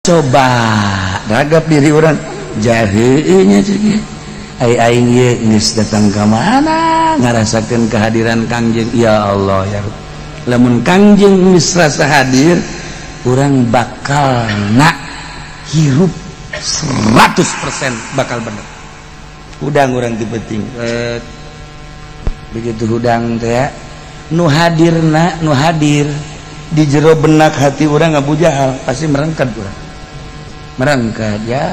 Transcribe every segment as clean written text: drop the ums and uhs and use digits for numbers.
Coba ragap diri urang jahenya aing ieu geus datang ka mana ngarasakeun kehadiran Kangjeng. Ya Allah, ya Rabb, lamun Kangjeng geus rasa hadir, urang bakal nak hirup 100% bakal bener. Hudang urang ti penting, begitu hudang teh nu hadirna, nu hadir di jero benak hati urang Abu Jahal, pasti merengket urang, merengket ya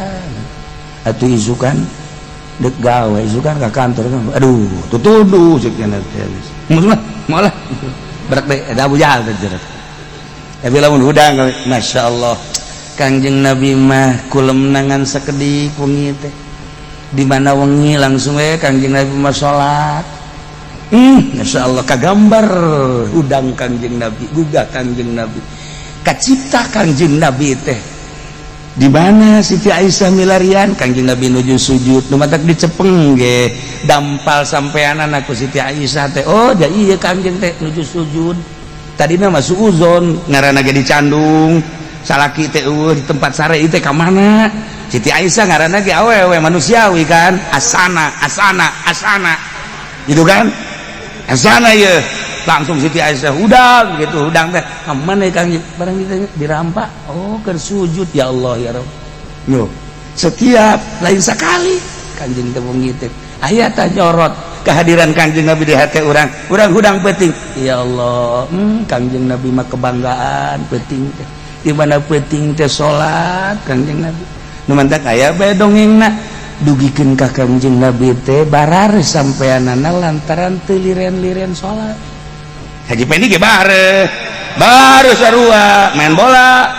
atuh. Isukan dek gawe, isukan ke kantor, aduh, tutuduh cek teh, malah malah berak deh ada Abu Jahal teh jero. Tapi lamun hudang, Masya Allah, Kangjeng Nabi mah kulem nangan sakedik wengi teh, di mana wengi langsung we Kangjeng Nabi mah salat. Masya Allah, kagambar hudang Kangjeng Nabi, gugah Kangjeng Nabi, kacipta Kangjeng Nabi teh. Di mana Siti Aisyah milarian Kangjeng Nabi nuju sujud, nu matak dicepeng ge dampal sampeanan aku Siti Aisyah teh. Oh ja iya, Kangjeng teh nuju sujud. Tadina mah suuzon, ngaranna ge dicandung salaki teh eueuh di tempat sare teh ka mana. Siti Aisyah ngaranna ge awewe manusiawi kan, asana asana asana gitu kan, asana ye langsung Siti Aisyah hudang gitu. Hudang teh ka mana Kang? Barang ditanya dirampak, oh, keur sujud. Ya Allah, ya Rabb. Yo setiap lain sekali Kanjeng teh wengi teh aya tah nyorot kehadiran Kanjeng Nabi di hati urang. Urang hudang penting, ya Allah, Kanjeng Nabi mah kebanggaan. Penting teh di mana penting teh salat Kanjeng Nabi, nu mantak aya bae dongengna dugikeun ka Kanjeng Nabi teh barare sampeanana lantaran teu liren-liren salat. Haji Pendi ge bare baru sarua main bola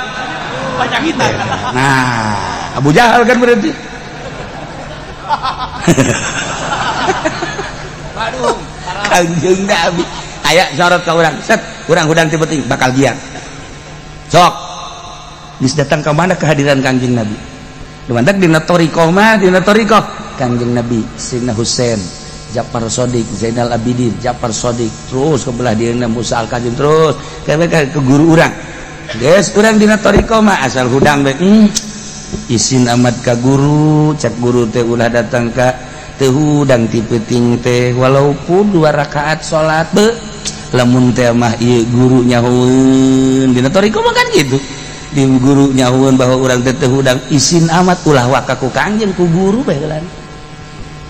banyak kita. Nah, Abu Jahal kan berarti. Waduh. Kanjeng Nabi aya sorot ka urang, set urang hudang ti penting bakal giat. Sok geus datang ke mana kehadiran Kangjeng Nabi. Dumantak dina thoriqoh mah, dina thoriqoh Kangjeng Nabi, Sayyidina Husain, Japar Sodik, Zainal Abidin, Japar Sodik, terus ke belah dieuna Musa Al-Kazim, terus ke guru urang. Geus urang dina thoriqoh mah asal hudang bae, isin amat ka guru, cek guru teh ulah datang ka teu hudang ti peuting teh walaupun dua rakaat salat be lamun teh mah ieu guru nyahueun. Dina thoriqoh mah kan gitu, di guru nyahueun bahwa urang teh teu hudang, isin amat, ulah waka ku Kangjeng, ku guru bae heula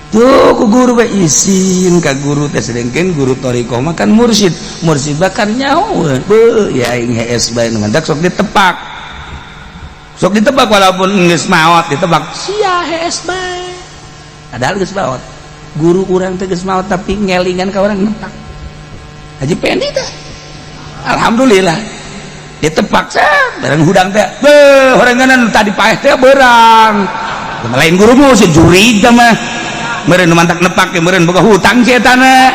tuh, ku guru bae isin ka guru teh. Sedengkeun guru thoriqoh mah kan mursyid, mursyid bahkan nyahueun beuh ya aing hees bae. Nu mantak sok ditepak, sok ditebak walaupun geus maot, ditebak sia hees bae, padahal geus maot. Guru urang teh geus maot tapi ngelingan ka urang, nepak. Haji Pendi teh alhamdulillah ditepak set bareng hudang teh beuh horenganan tadi paeh teh berang lain gurumu si jurig teh mah meureun. Nu mantak nepak ge meureun boga hutang si eta na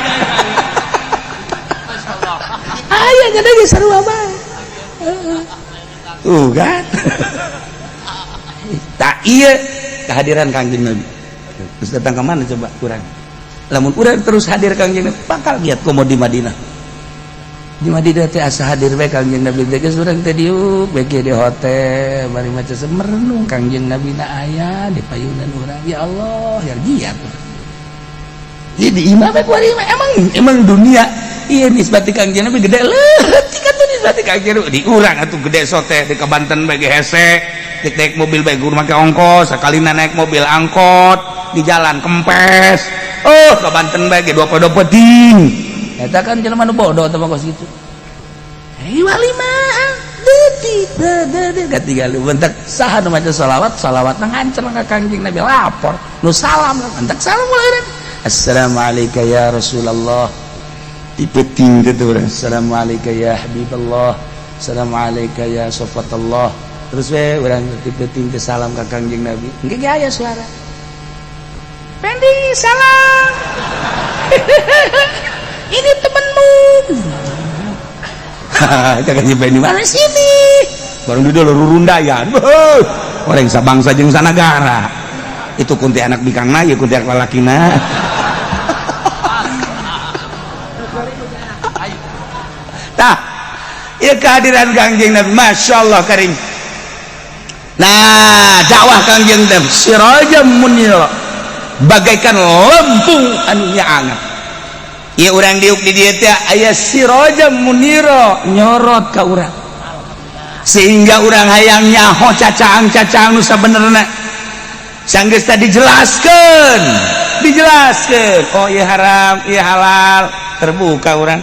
aya nya ge sarua bae tuh kan. Tak iya kehadiran Kangjeng Nabi terus datang ke mana coba kurang. Lamun urang terus hadir Kangjeng Nabi bakal giat komo di Madinah. Di Madinah teh asa hadir bae Kangjeng Nabi teh. Geus urang teh diuk bae di hotel bari maca merenung, Kangjeng Nabi na aya di payunan urang. Ya Allah, ya giat. Jadi imah bae kuari mah emang emang dunia iya nisbati Kangjeng Nabi gede leutik atuh. Nisbati Kangjeng Nabi di urang atuh gede sote. Di ke Banten bae ge hese, dek naik mobil bae guru make ongkos, sakalina naik mobil angkot di jalan kempes. Oh, ke Banten bae ge dua penting eta kan jelema nu bodoh teh mah kos kitu. Hei wali mah detik detik katinggal bentak saha nu maca salawat, salawat nang ngancer ka Kangjeng Nabi, lapor nu salam bentak salam mulai, "Assalamualaikum ya Rasulullah." Di penting gitu urang, "Assalamualaikum ya Habiballah, assalamualaikum ya Sofatullah." Terus we urang di penting teh salam ka Kangjeng Nabi, engke ge aya suara, "Pendi, salam, ini temenmu." Jangan si Pendi mana sini baru di dulu rurundayan orang sabangsa jeung sanagara itu, kunti anak bikangna ya, kunti anak lalakina. Tah ya kehadiran Kangjeng Nabi, Masya Allah karim. Nah, dakwah Kangjeng teh sirajam munira, bagaikan lempung anu nyaangan. Ieu urang diuk di dieu teh aya sirajam munira nyorot ka urang, sehingga urang hayang nyaho cacaang-cacaang nu sabenerna. Sanggeus tadi dijelaskeun, dijelaskeun, oh ieu haram, ieu halal, terbuka urang.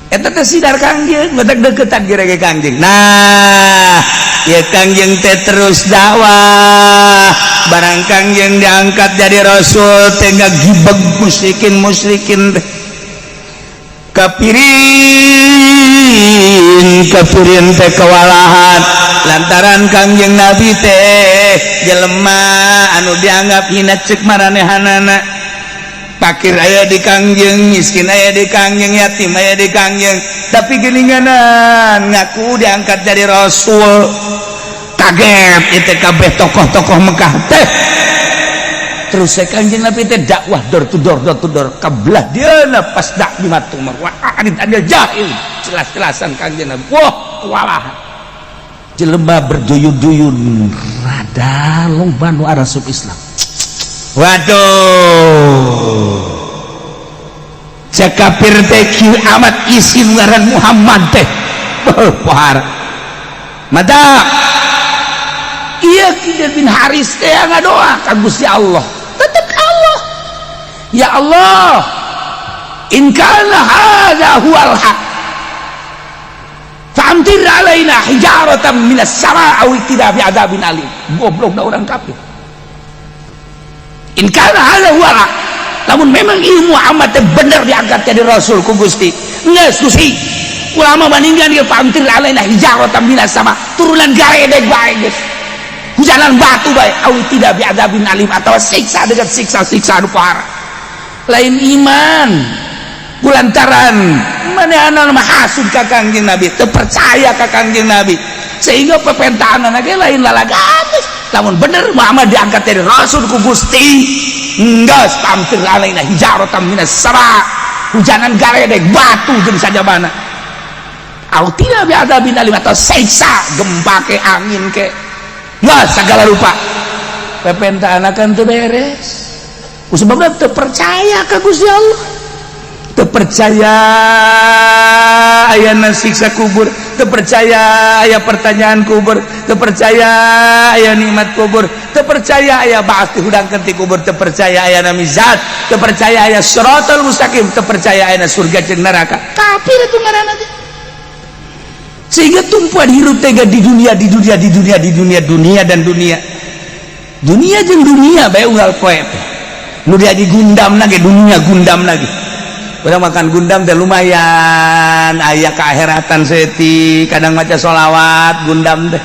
Eta teh sidar Kangjeng, matak deketan kira Kangjeng. Nah, ya Kangjeng teh terus dakwah. Barang Kangjeng diangkat jadi rasul teh ngagibeg musyrikin musyrikin teh, kafirin kafirin teh kewalahan lantaran Kangjeng Nabi teh jelema anu dianggap hina cek maranehanana. Fakir aya di Kangjeng, miskin aya di Kangjeng, yatim aya di Kangjeng, tapi geninganan ngaku diangkat jadi rasul. Kaget itu kabeh tokoh-tokoh Mekah teh. Terus saya Kangjeng Nabi teh dakwah door to door, door to door, kabelah dia fasda' bima tu'mar wa a'rid anil jahil. Jelas-jelasan Kangjeng Nabi, wah, kewalahan jelema berduyun-duyun, rada loba nu arasup Islam. Waduh, cek kafir teh kieu amat isin ngaran Muhammad teh. Pohara mata iya. Kidar bin Haris teh ngadoa ka Gusti Allah, tetep Allah, ya Allah, in kana hadza huwal haq fa'amtir alaina hijaratan minas sama aw i'tina bi'adzabin alim. Goblok da orang kafir. In kana hadza huwal haq, lamun memang ilmu Muhammad teh bener diangkat jadi rasul ku Gusti, geus Gusti, ulama maninggal dia, fa'amtir alaina hijaratan minas sama, turunan garedeg bae geus, hujanan batu bae, aw i'tina bi'adzabin alim, atau siksa dengan siksa-siksa anu parah. Lain iman, kulantaran manehna mah hasud ka Kangjeng Nabi, teu percaya ka Kangjeng Nabi, sehingga pepentaan ge lain lalagan. Lamun bener Muhammad diangkat jadi rasul ku Gusti, geus fa'amtir alaina hijaratan minas sama, hujanan garedeg batu jeung sajabana, aw i'tina bi'adzabin alim, atau siksa gempa ke angin ke, nggak segala rupa. Pepentaan akan teu beres sebabnya teu percaya ka Gusti Allah, teu percaya ayana siksa kubur, teu percaya aya pertanyaan kubur, teu percaya aya nikmat kubur, teu percaya aya ba'ats, dihudangkeun ti kubur, teu percaya ayana mizan, teu percaya aya siratal mustaqim, teu percaya ayana surga jeung neraka. Kafir itu ngaranna teh. Sehingga tumpuan hirup tega di dunia, di dunia, di dunia, di dunia, dunia dan dunia, dunia jeung dunia bae unggal poe teh. Nu dia di gundam lagi dunia, gundam lagi. Urang makan gundam teh lumayan aya keakhiratan seti, kadang maca sholawat gundam teh.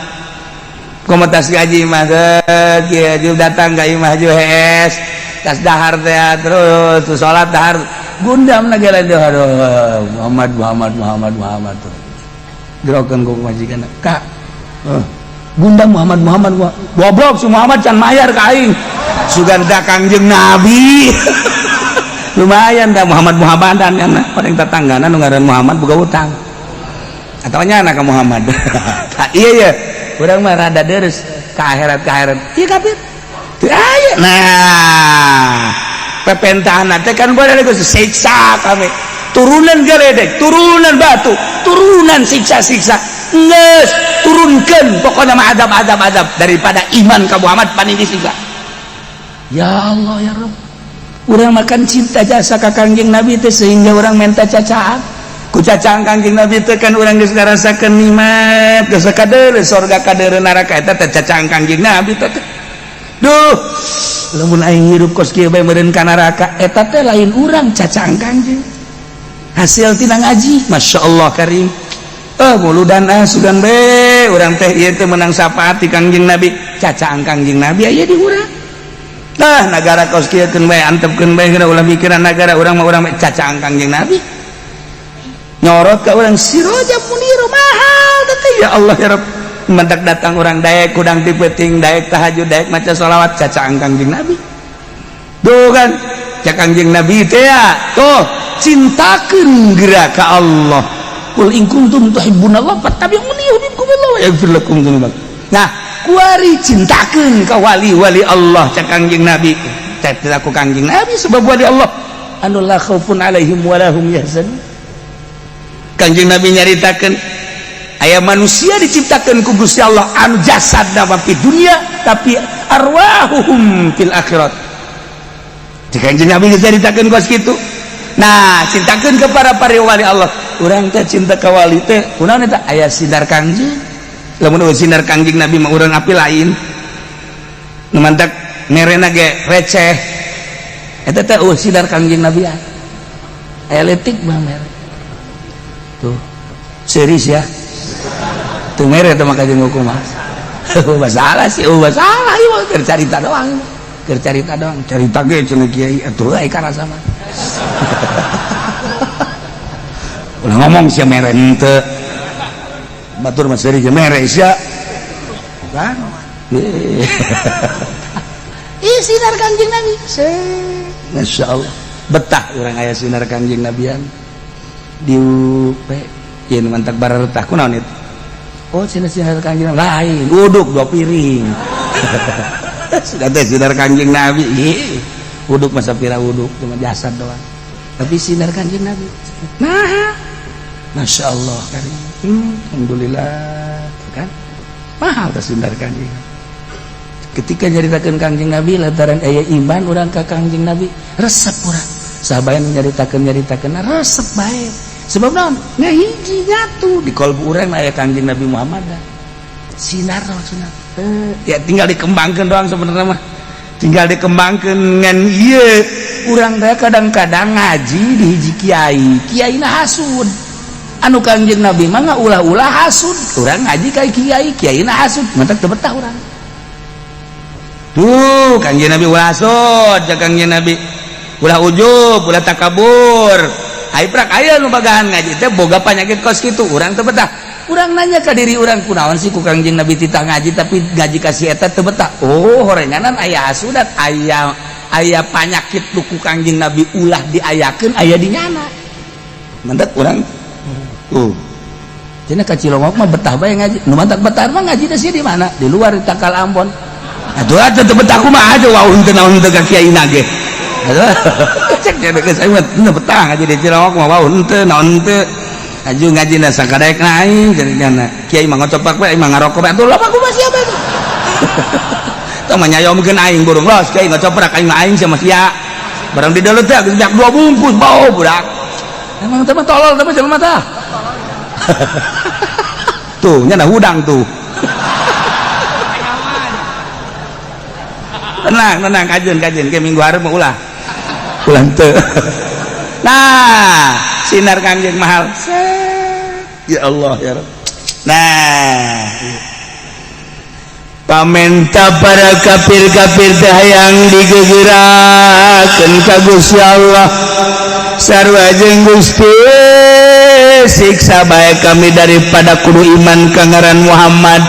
Komunitas gaji mah kieu datang ka imah hees tas dahar teh, terus tuh salat dahar gundam lagi lain. Aduh, Muhammad, Muhammad, Muhammad, Muhammad tuh gerokan ku majikan kak, gundam Muhammad, Muhammad. Goblok, si Muhammad can mayar ka aing. Sugan da Kangjeng Nabi lumayan dah Muhammad Muhammadan ya, paling tetanggana nu ngaran Muhammad boga utang atau nya anak Muhammad. Iya ya, urang mah rada deres ke akhirat, ke akhirat. Iya, kafir teu aya. Nah, pepentahan teh kan boleh siksa kami, turunan geledek, turunan batu, turunan siksa-siksa, geus turunkan pokoknya mah azab, azab, azab, daripada iman ka Muhammad paling disiksa. Ya Allah, ya Rabb, urang makan cinta jasa ka Kangjeng Nabi teh sehingga urang minta cacaan. Ku cacaan Kangjeng Nabi teh kan urang geus ngarasakeun nikmat, geus kadeure sorga, kadeure neraka. Eta teh cacaan Kangjeng Nabi teh. Duh, lamun aing hirup kos kieu bae meureun ka neraka. Eta teh lain urang, cacaan Kangjeng, hasil tina ngaji. Masya Allah karim. Eh, muludan ah, sugan be urang teh ieu teh menang syafaat ti Kangjeng Nabi. Cacaan Kangjeng Nabi aya di urang. Nah, negara kos kieu keun bae, antepkeun bae, ulah mikiran negara. Urang mah, urang mah cacaan Kangjeng Nabi nyorot ka urang siroja muniru mahal teh. Ya Allah, ya Rabb, mentak datang urang daek kudang ti peuting, daek tahajud, daek maca sholawat, cacaan Kangjeng Nabi. Tuh kan cak Kangjeng Nabi teh ya, tuh cintakeun geura ka Allah. Qul in kuntum tuhibbunallah fattabi'uni yuhibbukumullah wa yaghfir lakum dzunubakum. Nah, kuari cintakeun ka wali-wali Allah cek Kangjeng Nabi. Cek ku Kangjeng Nabi sebab wali Allah anu la khaufun alaihim wa lahum yahzanun. Kangjeng Nabi nyaritakeun aya manusia diciptakeun ku Gusti Allah anu jasad mah di dunia tapi arwahuhum fil akhirat. Cek Kangjeng Nabi nyaritakeun kos kitu. Nah, cintakeun ke para wali Allah. Urang teh cinta ka wali teh kunaon eta aya sinar Kangjeng. Lamun eueuh sinar Kangjeng Nabi mah urang api lain. Nu mantak merena ge receh. Eta teh eueuh sinar Kangjeng Nabi. Aya leutik mah mere. Tuh. Serius ya. Tuh mere teh mah kajeun kumaha. Masalah sih, masalah ieu mah keur carita doang. Keur carita doang. Carita ge cenah kiai atuh ai karasa mah. Ulah ngomong sia mere henteu. Batur mah seuri mere sia. Kan? Ih sinar Kangjeng Nabi. Masya Allah. Betah urang aya sinar Kangjeng Nabian. Diupe ieu nu mantak bareretah kunaon itu? Oh sinar sinar Kangjeng Nabi lain, uduk 2 piring. Sudah teh sinar Kangjeng Nabi. Ih, uduk masa pira uduk cuma jasad doang. Tapi sinar Kangjeng Nabi. Nah, Masya Allah karim. Alhamdulillah kan mahal teh sinar Kangjeng. Ketika nyaritakeun Kangjeng Nabi lantaran aya iman urang ka Kangjeng Nabi resep urang. Sahabat nyaritakeun resep bae. Sebab naon? Ngahiji nyatu di kolbu urang aya Kangjeng Nabi Muhammad. Sinar maksudna. Ya tinggal dikembangkeun doang sebenarnya mah. Tinggal dikembangkeun ngan ieu urang teh kadang-kadang ngaji di hiji kiai, kiaina hasud. Anu Kangjeng Nabi mah ngaulah-ulah hasud. Urang ngaji ka kiai, kiaina hasud, mantak teu betah urang. Tuh Kangjeng Nabi ulah hasud, cek Kangjeng Nabi. Ulah ujub, ulah takabur. Ai prak aya nu bagahan ngaji teh boga panyakit kos kitu, urang teu betah. Urang nanya ka diri urang kunaon sih ku Kangjeng Nabi titah ngaji tapi ngaji ka si eta teu betah. Oh, horenganan aya hasudat, aya aya panyakit nu ku Kangjeng Nabi ulah diayakeun aya di nyana. Mantak urang tuh. Cenah ka Cilongok mah betah bae ngaji. Nu mantak betah mah ngaji teh di mana? Di luar di Tangkal Ambon. Atuh atuh teu betah kumaha aja wau henteu naon henteu ka kiai ge. Atuh cek geus aing mah teu betah ngaji di Cilongok mah wau henteu naon henteu. Aju ngaji na sakadaek na aing cenah kiai mah ngocopak bae aing mah ngarokok bae atuh loba kumaha sia bae. Tong mah nyayomkeun aing burung los kiai ngocoprak aing mah aing sama sia. Barang di dalam teh geus 2 bungkus bau budak. Emang teh mah tolol teh mah jelema tah. Tuh nya hudang tuh. Tenang, tenang, kajen, ke minggu hareup mah ulah. Ulah henteu. Nah, sinar Kangjeng mahal. Ya Allah ya Rabb. Nah, pamenta para kafir-kafir teh hayang digegerakeun ka Gusti Allah. Sarua jeung Gusti siksa bae kami daripada kudu iman ka ngaran Muhammad.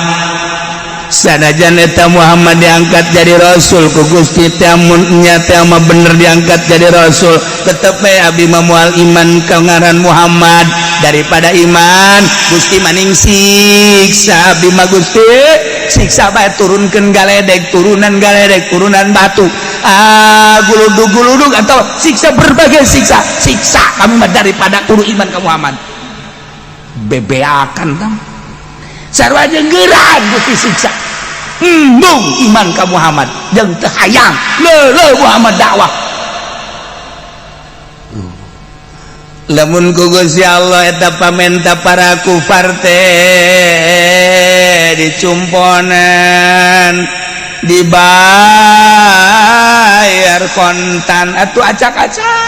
Sanajan eta Muhammad diangkat jadi rasul ku Gusti teh mun nya teh mah bener diangkat jadi rasul tetep bae abdi mah moal iman ka ngaran Muhammad daripada iman Gusti maning siksa abdi mah Gusti siksa bae turunkeun galedek turunan galedek turunan batu guludug-guludug atau siksa berbagai siksa siksa kami mah daripada kudu iman ka Muhammad bebeakan tah sarua jeung geurang Gusti siksa embung iman ka Muhammad jeung teu hayang leuleung Muhammad dakwah. Lamun ku Gusti Allah eta pamenta para kufar teh dicumponan dibayar kontan atuh acak-acakan.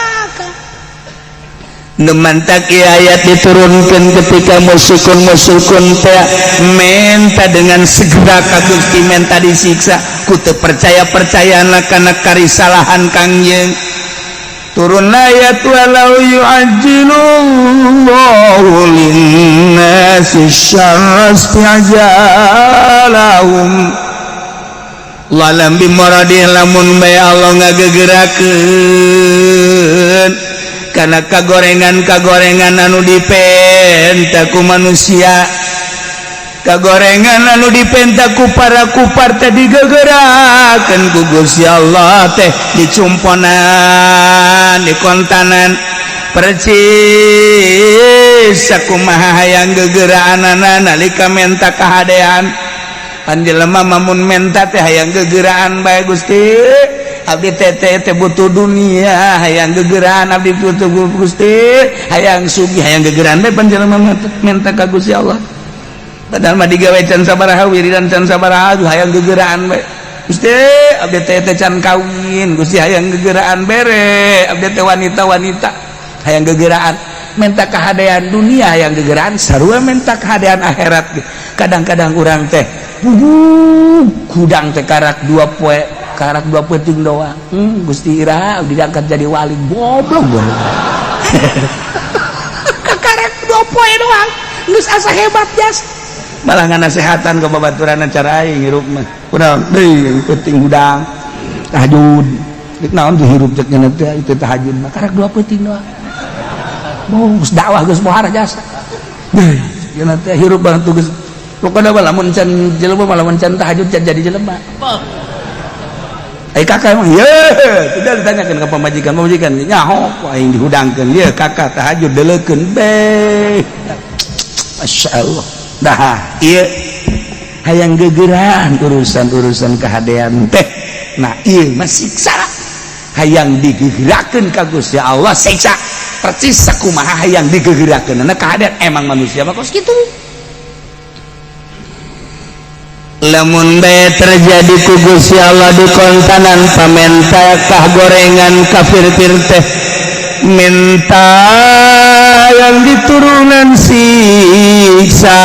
Nemantak ayat diturunkan ketika musykun teh menta dengan segera ka Gusti menta disiksa ku teu percaya-percayana kana karisalahan Kangjeng. Turun ayat walau yu'ajjilullahu linnasi syarra isti'jalahum. Lalam bimaradih lamun bae Allah ngagegerakeun karena kagorengan-kagorengan anu dipenta ku manusia. Kagorengan anu dipenta ku para kupar teh digegerakeun ku Gusti Allah teh dicumponan dikontanan percis sakumaha hayang gegeraanana nalika menta kahadean. Pan jelema mamun menta teh hayang gegeraan bae. Gusti, abdi teh teh butuh dunia, hayang gegeraan. Abdi butuh, Gusti, hayang sugih, hayang gegeraan bae. Pan jelema menta ka Gusti Allah, padahal mah digawe can sabaraha, wiridan can sabaraha, hayang gegeraan bae. Gusti, abdi teh teh can kawin, Gusti, hayang gegeraan bere abdi teh wanita-wanita, hayang gegeraan. Menta kahadean dunia hayang gegeraan, sarua menta kahadean akhirat. Kadang-kadang urang teh hudang teh karak 2 poe, karak 2 peuting doang. Gusti, iraha abdi diangkat jadi wali? Goblok, karak 2 poe doang geus asa hebat jas, malah nganasehatan ke babaturan cara aing hirup mah kunaon deui penting hudang tahajud. Rek naon tuh hirup, cek nya teh itu tahajud mah karak 2 peuting doang. Geus dakwah, geus pohara jasa deui nya teh hirup banget tuh geus. Pokoknya mah lamun can jelema mah, lamun can tahajud can jadi jelema. Ai kakak emang ye tidak ditanyakan ke pamajikan, pamajikan nyaho ku aing dihudangkeun. Ye kakak tahajud deleukeun be, Masya Allah. Dah iya, hayang gegeran urusan-urusan kehadean teh. Nah, iya mah siksa. Hayang digegerakeun ka Gusti Allah, siksa percis sakumaha hayang digegerakeun. Nah, kehadean emang manusia mah kos kitu. Lamun bae terjadi ku Gusti Allah di kontanan pamenta kah gorengan kafir teh minta yang diturunan siksa,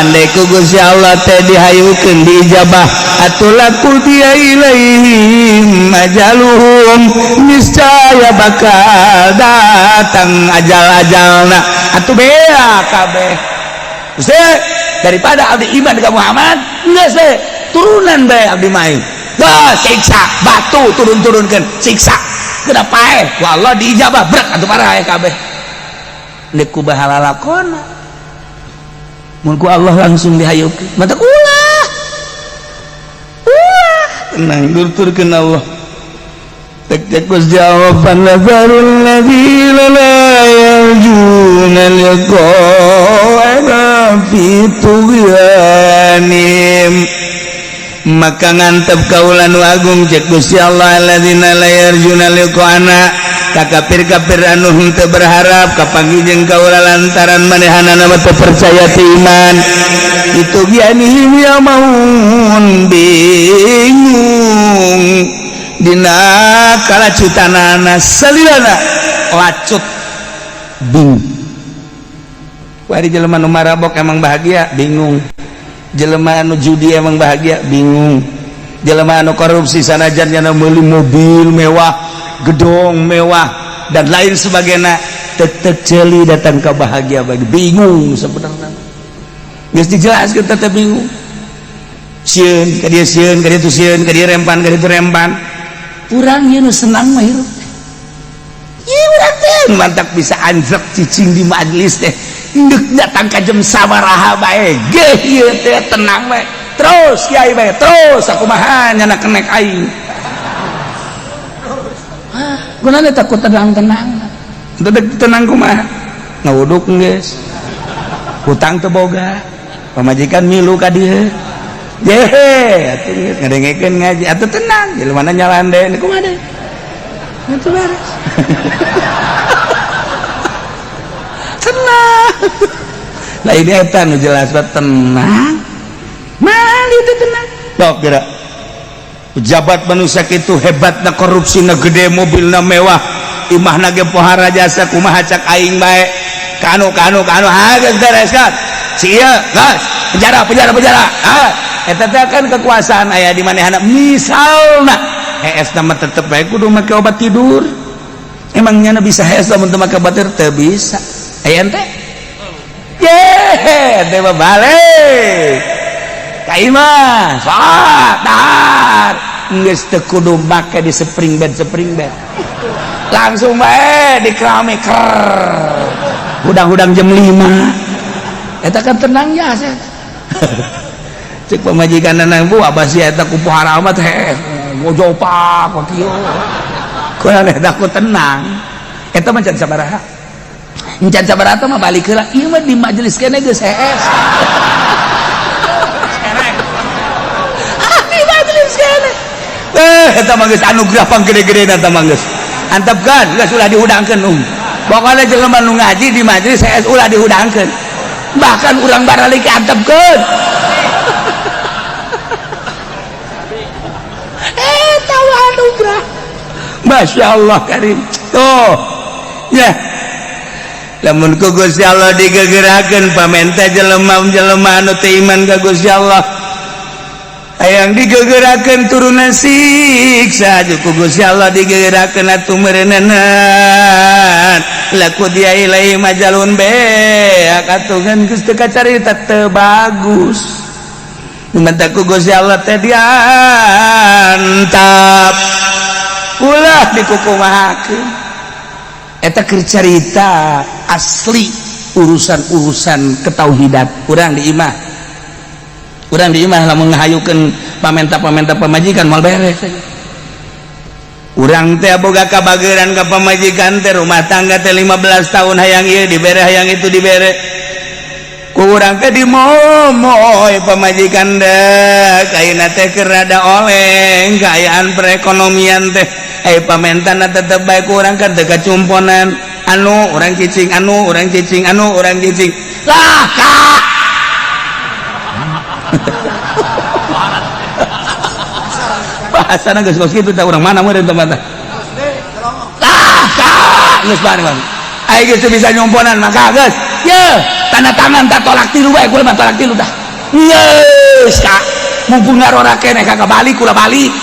andai ku Gusti Allah teh dihayukeun, diijabah, atuh laqudiya ilaihim ajaluhum, niscaya bakal datang ajal-ajalna, atuh bea kabeh. Gusti, daripada abdi iman ke Muhammad, geus we turunan bae abdi mah. Dah siksa batu turun-turunkeun siksa. Kenapa paeh ku Allah diijabah, brek atuh parah kabeh. Deuk ku bahala lakona mun ku Allah langsung dihayukeun mata ulah ulah. Tenang, durturkeun Allah. Tek tek Gusti Allah, fanazarul ladzina la yarjuna liqa'ana fi tughyanihim, maka ngantep kaula nu agung, cek Gusti Allah, alladzina la yarjuna liqa'ana ka kafir-kafir anu henteu berharap kapanggih jeung kaula lantaran manehanana mah teu percaya teu iman. Itu gianihim ya maun bingung dina kalacutanana salilana lacut bingung. Wari jelema nu marabok emang bahagia? Bingung. Jelema anu judi emang bahagia? Bingung. Jelema anu korupsi, sanajan nyana meuli mobil mewah, gedong mewah, dan lain sebagainya, tetep jeli datang ke bahagia bagi bingung. Sebenarnya geus dijelaskeun tetep bingung. Sieun ka dieu, sieun ka dieu, sieun ka dieu, rempan ka dieu, rempan. Urang ieu nu senang mah hirup teh. Ieu urang teh mantap bisa anjrek cicing di majelis teh, ndek datang ka jam sabaraha bae geuh ieu teh tenang bae terus. Kiai bae terus, sakumaha nyana kenek aing gunanya takut tenang-tenang. Dedek tenang kumaha, ngawuduk geus, hutang teu boga, pamajikan milu ka dieu yehe, atuh geus ngadengekeun ngaji atuh tenang. Jelema mana nyalande kumaha deui atuh, beres, tenang. Lah, ini eta nu jelas banget tenang. Mal itu tenang dok kira pejabat manusia itu hebat na, korupsi na gede, mobil na mewah, imah na ge pohara jasa, kumaha cak aing bae, kanu kanu kanu ha geus beres kan si ieu geus penjara, penjara, penjara. Ah, eta teh kan kekuasaan aya di manehana. Misalna hees mah tetep bae kudu make obat tidur. Emang nyana bisa hees lamun teu make obat tidur? Teu bisa. Aya ente ye teh mah balik ka imah, salat, dahar, geus teu kudu make di spring bed, spring bed langsung bae di keramik ker hudang-hudang jam 5. Eta kan tenangnya saya. Cek pamajikan nang bu abah sia eta ku pohara amat heh ngojopak kieu. Kurang eta ku tenang. Eta mah can sabaraha. Can sabaraha mah balik heula. Ieu mah di majelis keneh geus hees. Di majelis keneh. Eta mah geus anugerah panggede-gedena eta mah geus. Antepkeun geus ulah dihudangkeun um. Pokona jelema nu ngaji di majelis hees ulah dihudangkeun. Bahkan urang baralik antepkeun. Tahu anugerah. Masya Allah karim. Tuh. Ya. Lamun ku Gusti Allah digegerakeun pamenta jelema-jelema anu teu iman ka Gusti Allah. Hayang digegerakeun turunan siksa ku Gusti Allah digegerakeun atuh meureuneunan. Laku dia ilaihi majalun beak atuh kan geus teu kacarita teu bagus. Menta ku Gusti Allah teh diantap. Ulah dikukumahakeun. Eta keur carita asli urusan-urusan ketauhidan urang di imah. Urang di imah lamun ngahayukeun pamenta-pamenta pamajikan moal beres. Urang teh boga kabageran ka pamajikan teh rumah tangga teh 15 tahun hayang ieu dibere hayang itu dibere. Ku urang teh dimomoy pamajikan deh kaina teh keur rada oleng kaayaan perekonomian teh ai pamentana tetep bae ku urang kan teu kacumponan anu urang cicing anu urang cicing anu urang cicing lah kak bahasana geus kos kitu teh urang mana meureun teh mah lah kak geus bareng ai geus bisa nyumponan maka geus ye tanda tangan tak tolak tilu bae kula mah tolak tilu dah geus kak mumpung ngarora keneh kagak balik kula balik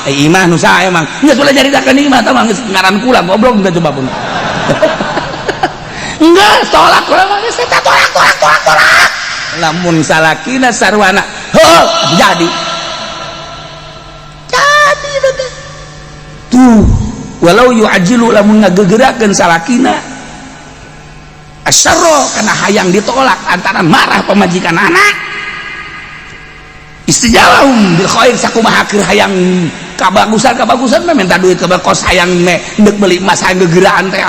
imah nu saha emang geus ulah nyaritakeun imah tah mah geus ngaran kula goblok teh coba pun geus tolak kula mah geus teh tolak tolak tolak tolak lamun salakina sarwana heuh jadi jadi teh tuh walau yu'ajilu lamun ngagegerakeun salakina asyarra kana hayang ditolak antara marah pamajikan anak istijalahum bil khair sakumaha keur hayang kabagusan mah minta duit ke kos hayang me deuk beli emas hayang gegeraan teh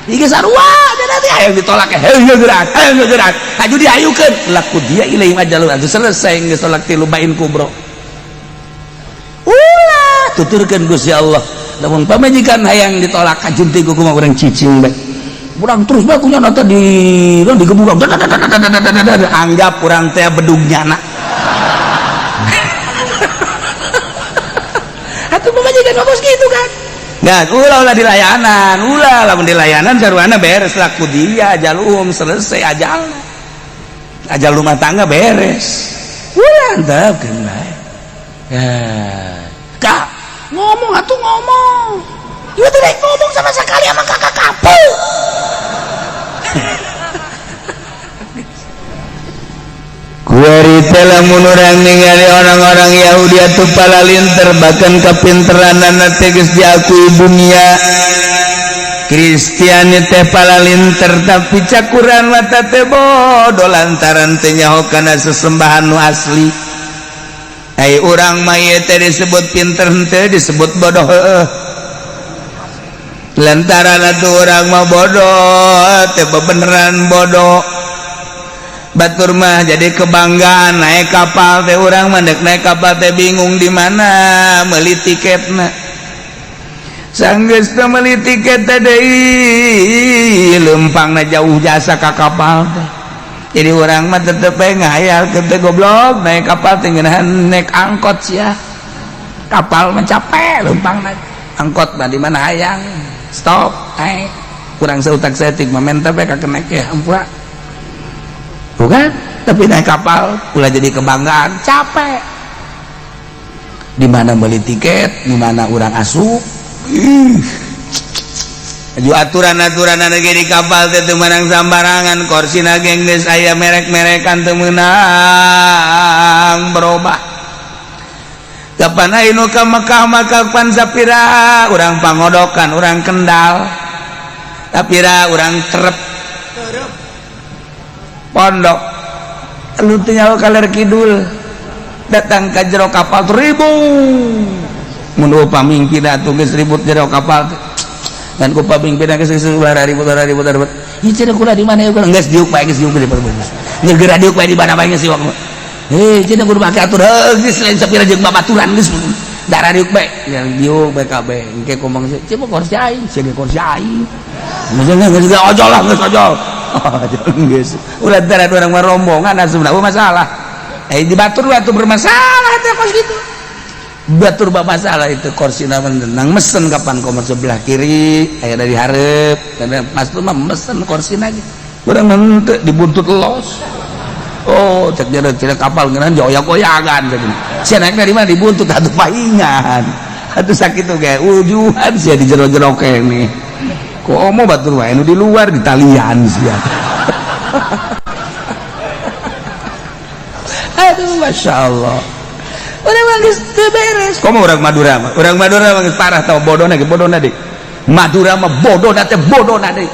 ieu sarua teh hayang ditolak heuh gegeraan hayang gegeraan haju diayukeun laku dia ilaihim ajalun atuh selesai geus tolak tilu bain kubro ulah tuturkeun Gusti Allah lamun pamajikan hayang ditolak kajunti ku kumaha urang cicing bae urang terus bae kunya nonton di digebukan anggap urang teh bedug nyana atuh pamajikan bagus gitu kan nggak ulah ulah dilayanan ulah lamun dilayanan sarwana beres laku dia ajalum selesai ajal ajal rumah tangga beres ulah antepkeun bae ya kak ngomong atuh ngomong ieu teh ngomong sama sekali sama kakak kapu. Kuari teh lamun urang ningali orang-orang Yahudi atuh palalinter bahkan kapinteranana teh geus diakui dunia. Kristiani teh palalinter tapi cakuran mata teh bodoh lantaran teh nyaho kana sesembahan nu asli. Ai urang mah ieu teh disebut pinter henteu disebut bodoh heueuh. Lantaran atuh urang mah bodoh teh bebeneran bodoh. Batur mah jadi kebanggaan naik kapal teh urang mah dek naik kapal teh bingung di mana meuli tiketna. Sanggeus teh meuli tiket teh deui leumpangna jauh jasa ka kapal teh. Jadi urang mah tetep bae ngahayal teh goblok naik kapal teh ngeunahan naik angkot sia. Kapal mah capek leumpangna. Angkot mah di mana hayang stop naik. Kurang seutak saeutik mah menta bae ka kenek ya ampura. Bukan, tapi naik kapal ulah jadi kebanggaan, capek. Di mana beli tiket, di mana urang asup. Ih. Aju aturan-aturan anu ge di kapal teh teu meunang sambarangan, korsina ge geus aya merek-merekan teu meunang berubah. Kapan aya nu ka Mekah maka pan sapira urang pangodokan, urang Kendal. Sapira urang Terep. Pondok lu teu nyaho kaler kidul datang ka jero kapal ribut mun pamingpin atuh geus ribut jero kapal dan ku pamingpin geus ulah ribut ulah ribut ribut ieu cenah kula di mana ya geus diuk bae geus diuk di geus geura diuk bae di mana bae geus iwak heh cenah kudu make atur geus lain sapira jeung babaturan geus darah diuk bae yang diuk bae kabeh engke komong coba kursi aing sia kursi aing geus geus ojol lah geus ojol geus ulah darah urang mah rombongan asupna masalah di batur batu bermasalah teh kos gitu batur masalah itu kursi nang mesen kapan komor sebelah kiri aya dari hareup mas tu mah mesen kursi lagi urang henteu dibuntut los oh cek jero cenah kapal ngeunan joyak-oyagan sia naik dari mana dibuntut atuh pahingan atuh sakitu ge ujuhan sia di jero-jero kene komo batur wae nu di luar di talian sia. Aduh Masya Allah urang mah geus teu beres komo urang Madura mah geus parah tau bodona ge bodona deui Madura mah bodona teh bodona deui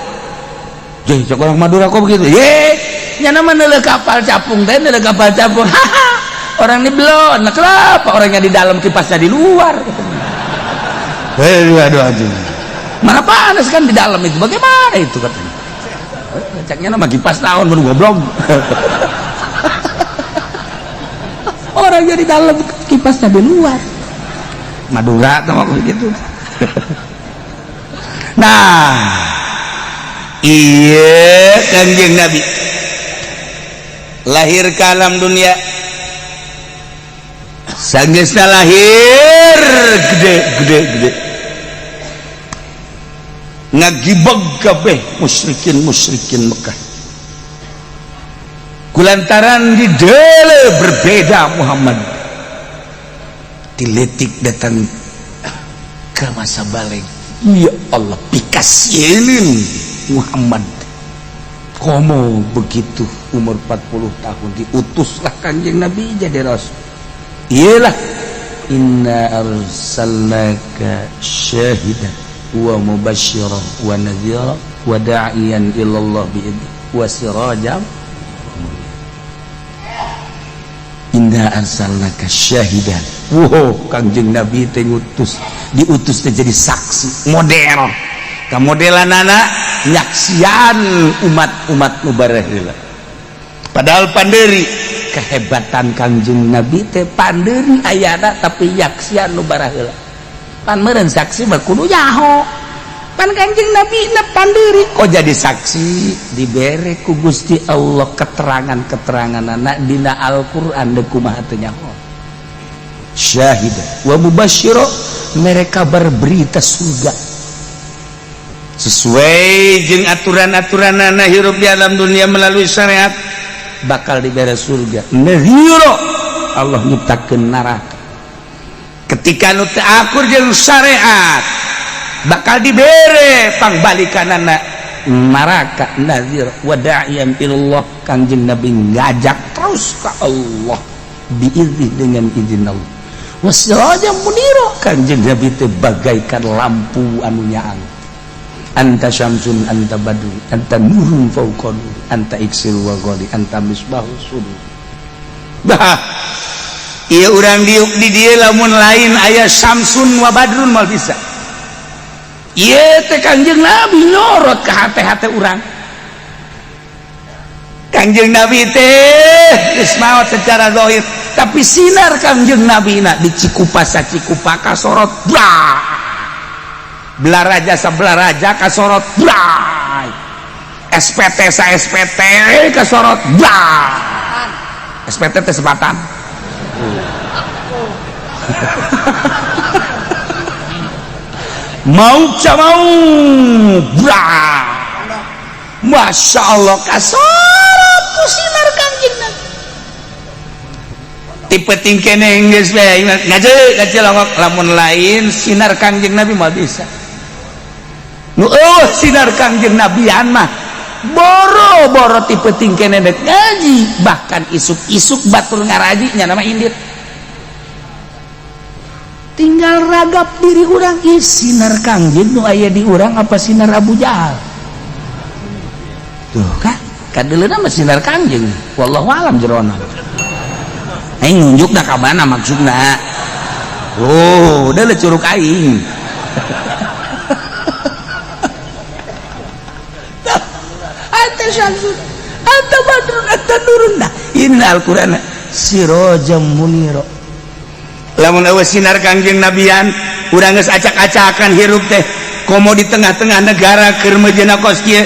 jeung cek urang Madura kok begitu ye nyana mah neuleuh kapal capung teh neuleuh kapal capung haha orang ini belum nah kenapa orangnya di dalam kipasnya di luar aduh aduh aduh mana panas kan di dalam itu bagaimana itu katanya ceknya nama kipas tahun baru goblok. Orangnya di dalam kipasnya di luar Madura sama gitu. Nah iya Kanjeng Nabi lahir ke alam dunia sanggeusna lahir gede gede gede ngagibeg kabeh musyrikin Mekah kulantaran di dele berbeda Muhammad diletik datang ke masa balik ya Allah pikasieun Muhammad komo begitu umur 40 tahun diutuslah Kanjeng Nabi jadi rasul iyalah inna arsalnaka syahidan wa mubasysyiran wa nadhira wa da'iyan ilallah bi'idni wa sirajan inna arsalnaka syahidan. Wow, Kangjeng Nabi teh ngutus, diutus teh jadi saksi model. Kamodelanana nyaksian umat-umat nu bareheula. Padahal panderi kehebatan Kangjeng Nabi teh panderi ayana tapi nyaksian nu bareheula. Pan meureun saksi mah kudu nyaho. Pan Kangjeng Nabi na panderi kok jadi saksi dibere ku Gusti Allah keterangan-keteranganana dina Al-Qur'an deuk kumaha teu nyaho. Syahida wa mubasysyira, mereka berberita surga sesuai jeung aturan-aturanana hirup di alam dunia melalui syariat bakal dibere surga. Nadhira, Allah nyiptakeun neraka. Ketika nu teu akur jeung syariat bakal dibere pangbalikanana neraka. Nadhir wa da'iyan ilallah, Kangjeng Nabi ngajak terus ka Allah biidznih, dengan izin Allah. Wasiraja munira, Kangjeng Nabi teh bagaikan lampu anu nyaang. Anta syamsun anta badru anta nurun fauqa nur anta iksir wa ghali anta misbahus sudur. Bah, ieu urang diuk di dieu lamun lain aya syamsun wa badrun mal bisa. Ieu teh Kangjeng Nabi nyorot ka hate-hate urang. Kangjeng Nabi teh geus maot secara zahir, tapi sinar Kangjeng Nabi na di Cikupa sacikupa kasorot blah. Belaraja sabelaraja kasorot blah. SPT sa SPT kasorot blah. SPT teh sepatan. Mau mau blah. Masya Allah kasorot ku sinar Kangjeng Nabi. Tipe tingkene geus bae ngaji ngaji longok lamun lain sinar Kangjeng Nabi mah bisa. Nu eueuh sinar Kangjeng Nabian mah boro-boro tipe tingkene dek ngaji, bahkan isuk-isuk batur ngaraji nya nama indit. Tinggal ragap diri urang, ih sinar Kangjeng nu aya di urang apa sinar Abu Jahal? Tuh kan? Kadeuleuna mah sinar Kangjeng. Wallahu alam jerona. Aing nunjukna ka mana maksudna? Oh, deuleu curug aing. Anta syamsun, anta badrun, anta nurun. Nah, ini Al-Qur'an sirajam munira. Lamun eueuh sinar Kangjeng Nabian, urang geus acak-acakan hirup teh. Komo di tengah-tengah negara keur meujeuhna kos kieu.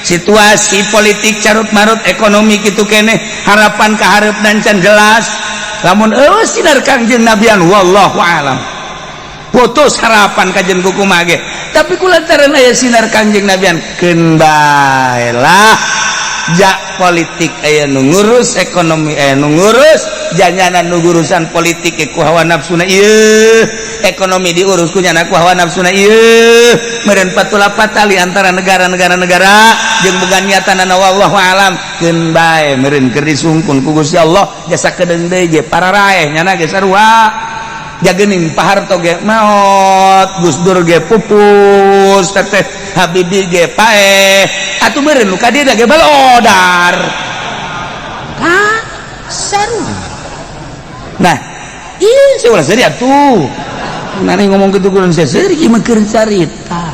Situasi politik carut marut, ekonomi kitu keneh, harapan kaharep dan can jelas. Lamun eueuh sinar Kangjeng Nabian, wallahu alam. Putus harapan kajen kumaha ge. Tapi kulantaran aya sinar Kangjeng Nabian, keun bae lah. Jak politik aya nu ngurus, ekonomi aya nu ngurus, janyanan nu urusan politik ku hawa nafsuna ieu, ekonomi diurus ku nyana ku hawa nafsuna ieu, meureun patula patali antara negara-negara negara jeung boga niatan wallahu alam, keun bae meureun keur disungkun ku Gusti Allah jasa kedeung deui ge pararaeh nyana ge sarua. Jagening Pak Harto ge maot, Gus Dur ge pupus, teteh Habibie ge paeh, atuh meureun nu ka dieu ge balodar. Ka seru. Nah, ieu saya ulah seuri atuh. Nani ngomong kitu kudu seuri ieu mah keur carita.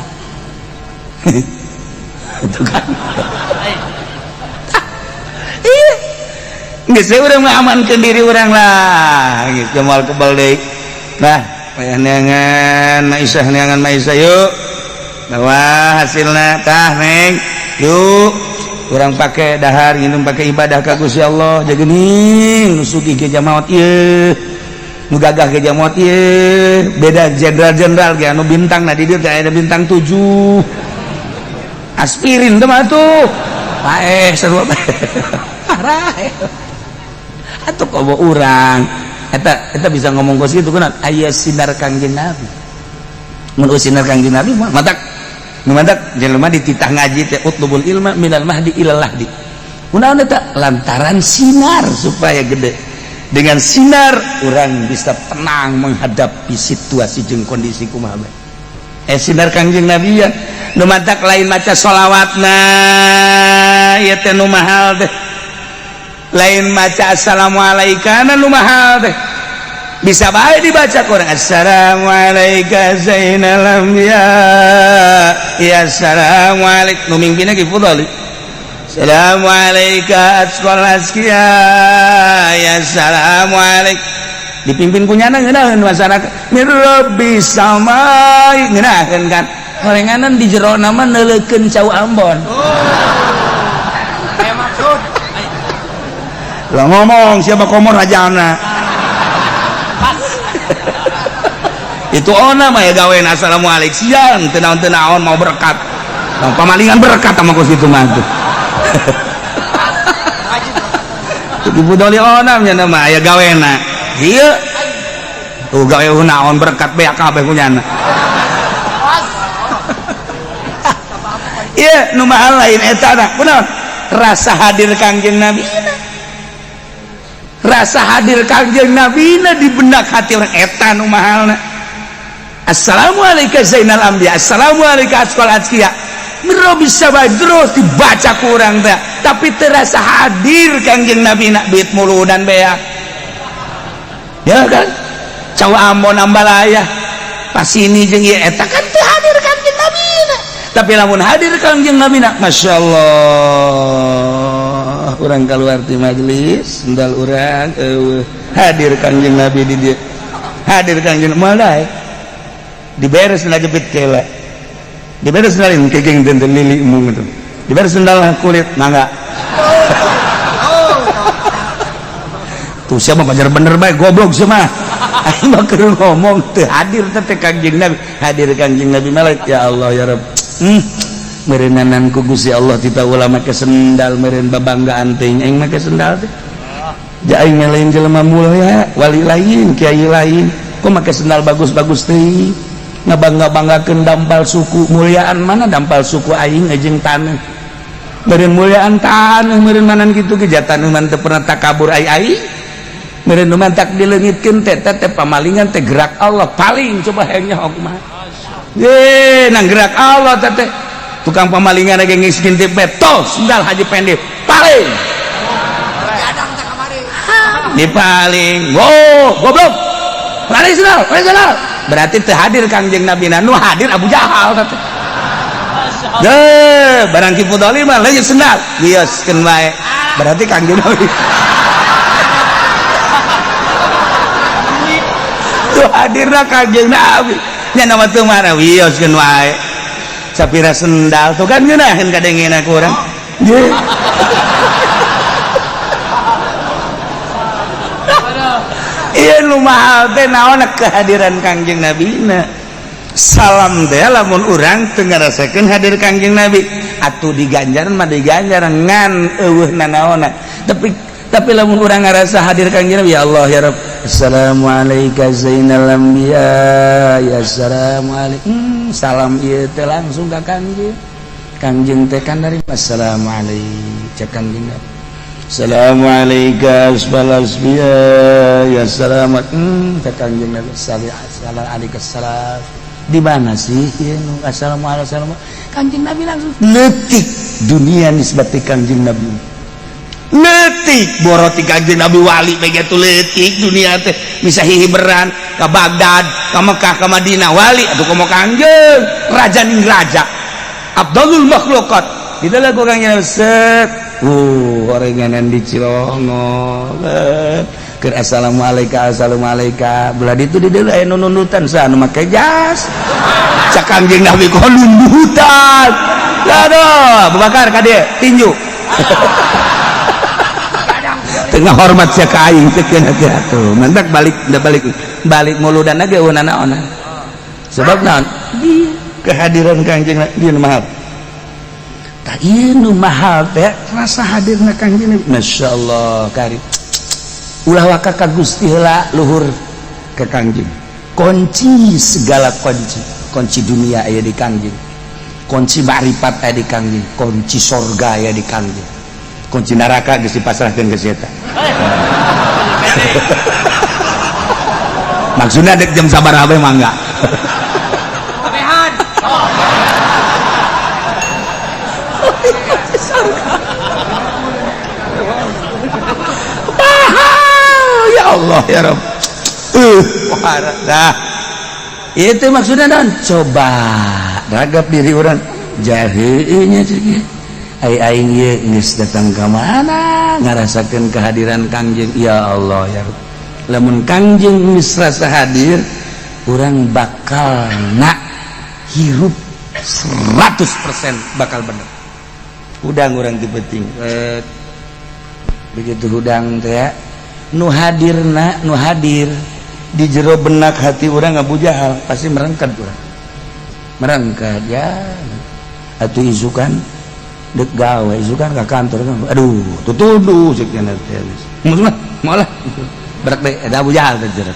Itu kan. Iya. Geus urang mah amankeun diri urang lah, geus moal kebal deui. Nah, payah neangan Maisah, neangan Maisah yuk. Bawa hasilna tah neng. Yuk, urang pake dahar, nginum pake ibadah ka Gusti Allah. Jagening nu sugih ge jamaot ieu. Nu gagah ge jamaot ieu. Beda jenderal-jenderal ge anu bintang na di dieu teh aya bintang 7. Aspirin teh mah tuh. Paeh sarua. Parah. Atuh komo urang. Eta eta bisa ngomong kos kitu kunaon aya sinar Kangjeng Nabi. Mun sinar Kangjeng Nabi mah matak nu matak jelema dititah ngaji teh utlubul ilma minal mahdi ilal lahdi. Kunaon eta lantaran sinar supaya gede. Dengan sinar orang bisa tenang menghadapi situasi jeung kondisi kumaha bae. Sinar Kangjeng Nabi ya nu matak lain maca sholawatna ieu teh nu mahal teh. Lain maca assalamualaikum nu mahal teh. Bisa bae dibaca kurang assalamualaikum zainal anbiya ya assalamualaikum nu mingpina ge fudhali assalamualaikum asqal asqiya ya assalamualaikum dipimpin ku nyana ngeunaheun masyarakat mir rabbi samai ngeunaheun kan horenganan di jero nama neuleukeun cau Ambon. Kayak maksud lah ngomong siapa komor rajana itu ona mah ya gawean assalamualaikum siang tenaon-tenaon mau berkat nah, pamalingan berkat sama kos itu mah tuh ibu doli ona nya mah ya gawena ieu tuh gawe naon berkat beak kabeh kunyana ieu nu mahal lain eta na kunaon rasa hadir Kangjeng Nabi, rasa hadir Kangjeng Nabi na di benak hati orang eta nu mahalna. Assalamualaikum zainal anbiya, assalamualaikum asqal azkiya. Mero bisa bae terus dibaca ku urang teh, tapi terasa hadir Kangjeng Nabi nak duit mulu dan beak. Ya kan? Cau Ambon ambalaya. Pas ini jeung ieu eta kan teu hadir Kangjeng Nabi na. Tapi lamun hadir Kangjeng Nabi na, masyaallah. Urang keluar di majelis sendal urang hadir Kangjeng Nabi di dieu, hadir Kangjeng moal daek diberes sendal jepit kela, diberes sendal kegeng den lili mung itu, diberes sendal kulit mangga tuh siapa pajar bener bae goblok sih mah aing mah keur ngomong teu hadir teh Kangjeng Nabi, hadir Kangjeng Nabi malak ya Allah ya Rabb. Meureunanan ku Gusti Allah tita ulah make sendal meureun babanggaan teuing aing make sendal teh. Ja aing lain jelema mulia, wali lain, kiai lain, kok make sendal bagus-bagus teuing. Ngabangga-banggakeun dampal suku, muliaan mana dampal suku aing jeung taneuh. Meureun muliaan taneuh meureun manan kitu ge taneuh mah teu pernah takabur ai aing. Meureun nu mantak dileungitkeun teh teh pamalingan teh gerak Allah paling coba hayang nyaho kumaha. Ye nang gerak Allah teh teh. Tukang pamalingan lagi ngiskin tip betul sendal Haji Pendi Paling di paling, wow, goblok, lari sendal, lari sendal. Berarti teu hadir Kangjeng Nabi, nu hadir Abu Jahal teh. Deh, barang Ki Fudoli mah leungit sendal, wioskeun wae. Berarti Kangjeng Nabi. Tuh hadirna Kangjeng Nabi. Nya nama teu mana wioskeun wae. Sapira sendal tuh kan ngeunaheun kadengena ku urang. Ye. Iya nu mahal teh naon kehadiran Kangjeng Nabi na. Salam teh lamun urang teu ngarasakeun hadir Kangjeng Nabi atuh diganjaran mah diganjaran ngan eueuh nanaonna. Tapi lamun urang ngarasa hadir Kangjeng Nabi, ya Allah ya Rabb, assalamualaikum zainal anbiya, ya assalamualaikum. Salam ieu teh langsung ka Kangjeng. Kangjeng teh kan dari assalamualaikum cek Kangjeng Nabi. Assalamualaikum asbalasbiya ya selamat. Cek Kangjeng Nabi alaihi salam. Di mana sih ieu nu assalamualaikum? Kangjeng Nabi langsung leutik dunia nisbati Kangjeng Nabi. Leutik boroti Kangjeng Nabi wali begitu leutik dunia teh bisa hihiberan ka Baghdad, ka Mekah, ka Madinah wali atuh komo Kangjeng raja ning raja. Abdulul makhluqat. Di dalam Kangjeng Nabi set. Orenganan di Cilongok. Keur assalamualaikum assalamualaikum. Belah ditu di deuleu aya nu nundutan saha nu make jas. Cak Kangjeng Nabi kok nundutan. Aduh, Abu Bakar ka dieu tinju. Tengah hormat sia ka aing teh keun teh atuh. Mantak balik balik balik muludan ge eueuh nanaonan. Sebab naon? Kehadiran Kangjeng Nabi mahal. Tak ieu nu mahal teh rasa hadirna Kangjeng Nabi. Masya Allah kari. Ulah waka ka Gusti heula luhur ke Kangjeng. Kunci segala kunci, kunci dunia aya di Kangjeng. Kunci makrifat aya di Kangjeng, kunci sorga aya di Kangjeng. Kunci neraka geus dipasrahkeun ka si eta. Maksudna dek jam sabaraha bae mangga. Kabehan. Ya Allah ya Rabb. Nah, itu maksudnya dan coba ragap diri orang jaheunya cek. Ai aing ieu geus datang ka mana ngarasakeun kehadiran Kangjeng ya Allah ya Rabb. Lamun Kangjeng geus rasa hadir, urang bakal nak hirup 100% bakal bener. Hudang urang ti penting. Begitu hudang teh nu hadirna nu hadir di jero benak hati urang Abu Jahal pasti merengket urang. Merengket ya. Atuh isukan dek gawe isukan ka kantor kan. Aduh, tutuduh cek nya teh. Maksudna moal berak deui eta Abu Jahal teh jero.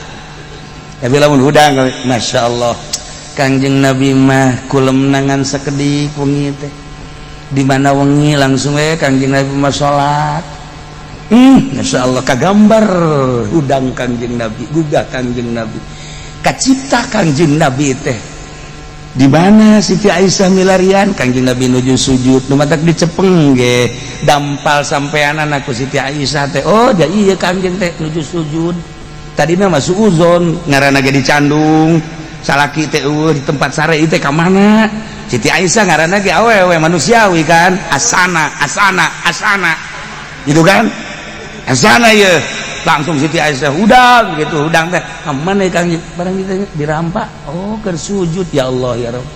Tapi lamun hudang Masya Allah Kangjeng Nabi mah kulemnangan sakedik wengi teh. Di mana wengi langsung we Kangjeng Nabi mah salat. Masya Allah kagambar hudang Kangjeng Nabi, gugah Kangjeng Nabi, kacipta Kangjeng Nabi teh. Di mana Siti Aisyah milarian Kangjeng Nabi nuju sujud, nu matak dicepeng ge dampal sampeanan ku Siti Aisyah teh. Oh, ja ieu Kangjeng teh nuju sujud. Tadina mah suuzon ngaranna ge dicandung, salaki teh eueuh di tempat sare ieu teh ka mana? Siti Aisyah ngaranna ge awewe manusiawi kan, asana asana asana. Gitu kan? Asana ye langsung Siti Aisyah hudang gitu, hudang teh ka mana Kang barang kita dirampak, oh keur sujud ya Allah ya Rabb.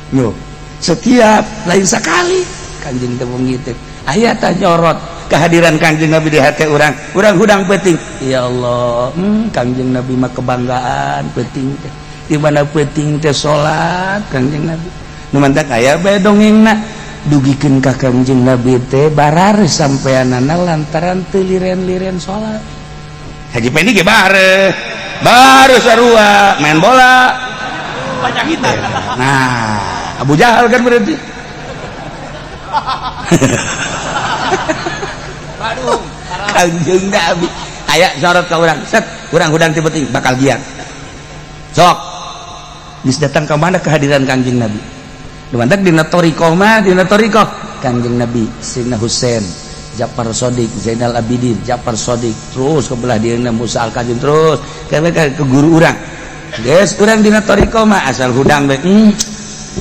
Yo, setiap lain sekali Kangjeng teh wengi teh aya tah nyorot kehadiran Kangjeng Nabi di hati urang, urang hudang peuting. Ya Allah, Kangjeng Nabi mah kebanggaan peuting teh. Di mana peuting teh salat Kangjeng Nabi. Nu mantak aya bae dongengna dugikeun ka Kangjeng Nabi teh barar sampeanana lantaran teu liren-liren salat. Haji Pendi ge bare, baru sarua main bola. Panyakitan. Nah, Abu Jahal kan berarti. Aduh, Kangjeng Nabi aya sorot ka urang, set urang hudang ti penting bakal giat. Sok. Geus datang ka mana kehadiran Kangjeng Nabi? Dumantak dina thariqah mah, dina thariqah Kangjeng Nabi Sayyidina Husain, Ja'far Shodiq, Zainal Abidin, Ja'far Shodiq, terus ke belah dieuna Musa Al-Kazim, terus ke guru urang. Geus urang dina thoriqoh mah asal hudang bae.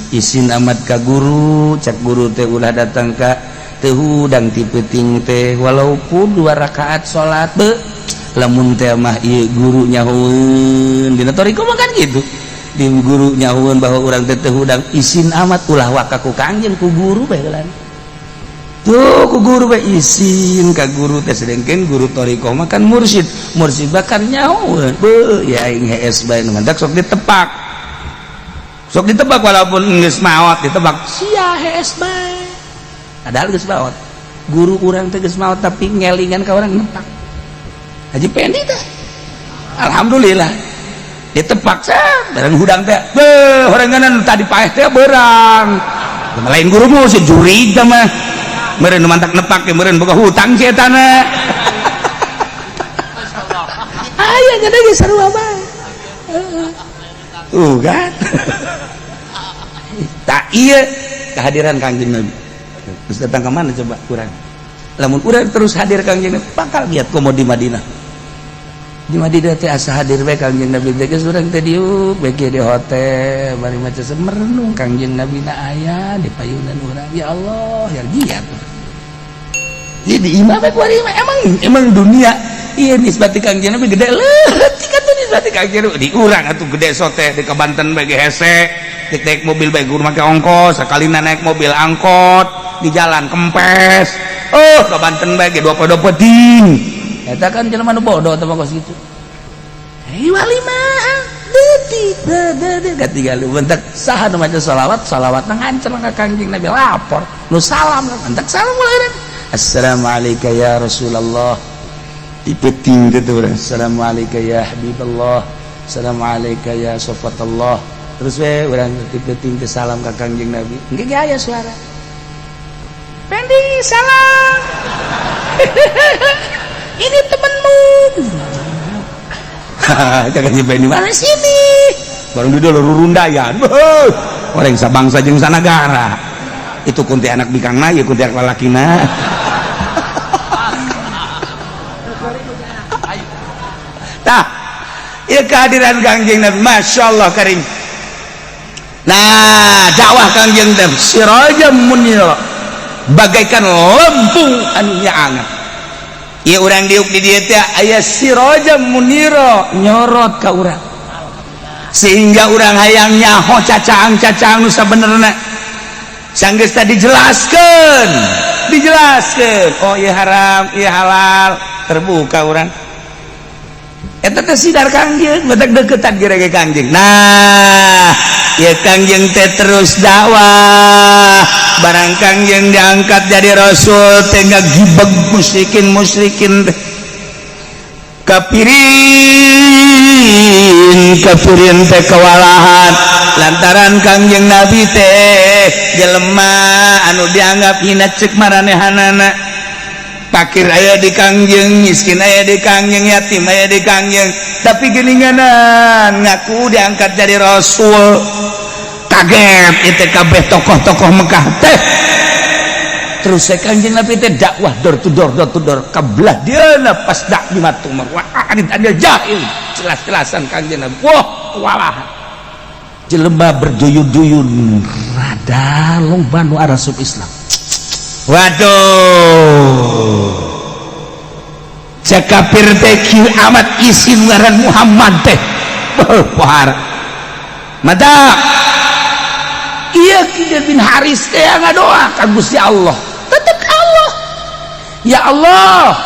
Isin amat ka guru, cak guru teh ulah datang ka teu hudang ti peuting teh walaupun dua rakaat salat be lamun teh mah ieu guru nyahueun. Dina thoriqoh mah kan gitu, di guru nyahueun bahwa urang teh teu hudang, isin amat, ulah waka ku kangjeng, ku guru bae heulan tuh, ku guru bae, isin ka guru teh. Sedengkeun guru thoriqoh mah kan mursyid, mursyid bahkan nyahueun be ya aing hees bae nu mantak sok ditepak, sok ditebak walaupun geus maot, ditebak sia hees bae, padahal geus maot. Guru urang teh geus maot tapi ngelingan ka urang, nepak Haji Pendi teh alhamdulillah ditepak set bareng hudang teh be horenganan tadi paeh teh berang lain gurumu si jurig teh mah meureun nu mantak nepak ge meureun boga hutang si eta na. Aya nya ge sarua bae tuh kan. Tak iya kehadiran Kangjeng Nabi terus datang ke mana coba kurang? Lamun urang terus hadir Kangjeng Nabi bakal giat komo di Madinah. Di Madinah teh asa hadir bae Kangjeng Nabi teh. Geus urang teh diuk bae di hotel bari maca merenung, Kangjeng Nabi na aya di payunan urang. Ya Allah, ya giat jadi imah bae kuari mah. Emang emang dunia iya nisbati Kangjeng Nabi gede leutik atuh, nisbati Kangjeng Nabi di urang atuh gede sote. Di ke Banten bae ge hese dik naik mobil bae, guru make ongkos, sakalina naik mobil angkot di jalan kempes. Oh, ke Banten bae ge 22 penting eta kan. Jelema nu bodoh teh mah kos kitu. Hei wali mah detik detik katiga lu bentak saha nu maca salawat, salawat ngancer ka Kangjeng Nabi, lapor nu salam bentak salam mulai assalamualaikum ya Rasulullah di peting gitu. Assalamualaikum ya Habiballah, assalamualaikum ya Sofatullah. Terus we urang di peting ke salam ka Kangjeng Nabi, engke ge aya suara Pendi, salam, ini temenmu. Jangan nyampe di mana sini baru di dulu rurundayan orang sabangsa jeung sanagara itu, kunti anak bikangna ya, kunti anak lalakina. Tah ieu kehadiran Kangjeng Nabi, Masya Allah karim. Nah, dakwah Kangjeng Nabi sirajam munira, bagaikan lempung anu nyaangan. Ieu urang diuk di dieu teh aya sirajam munira nyorot ka urang sehingga urang hayang nyaho cacaang-cacaang nu sabenerna. Sanggeus tadi dijelaskeun, dijelaskeun, oh ieu haram, ieu halal, terbuka urang. Eta teh sidar Kangjeng, batak deketan kira ge Kangjeng. Nah, ya Kangjeng teh terus dakwah. Barang Kangjeng diangkat jadi rasul teh ngagibeg musyrikin, musyrikin teh kafirin, kafirin teh kewalahan lantaran Kangjeng Nabi teh jelema anu dianggap hina cek maranehanana. Fakir aya di Kangjeng, miskin aya di Kangjeng, yatim aya di Kangjeng, tapi geninganan ngaku diangkat jadi rasul. Kaget itu kabeh tokoh-tokoh Mekah teh. Terus saya Kangjeng Nabi teh dakwah door to door, door to door kabelah dia pas dak di matung wah adit ada jahil jelas-jelasan Kangjeng Nabi. Wah, kewalahan jelema berduyun-duyun, rada loba nu arasup Islam. Waduh, cek kafir teh kieu amat isin ngaran Muhammad teh pohara mata. Iya, Kidir bin Haris teh ngadoa ka Gusti Allah, tetep Allah, ya Allah,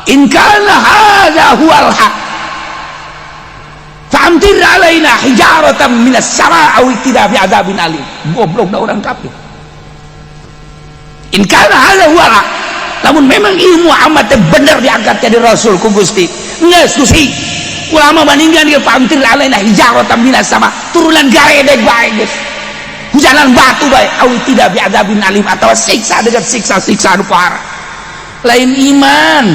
in kana hadza huwal haq fa'amtir alaina hijaratan minas sama aw itina bi adzabin alim. Goblok da orang kafir. In kana hadza huwal haq, lamun memang ilmu Muhammad teh bener diangkat jadi rasul ku Gusti, geus Gusti, ulama bandingkan dia, fa'amtir alaina hijaratan minas sama, turunan garedeg bae geus, hujanan batu bae, aw tidak bi adzabin alim, atau siksa dengan siksa-siksa anu parah. Lain iman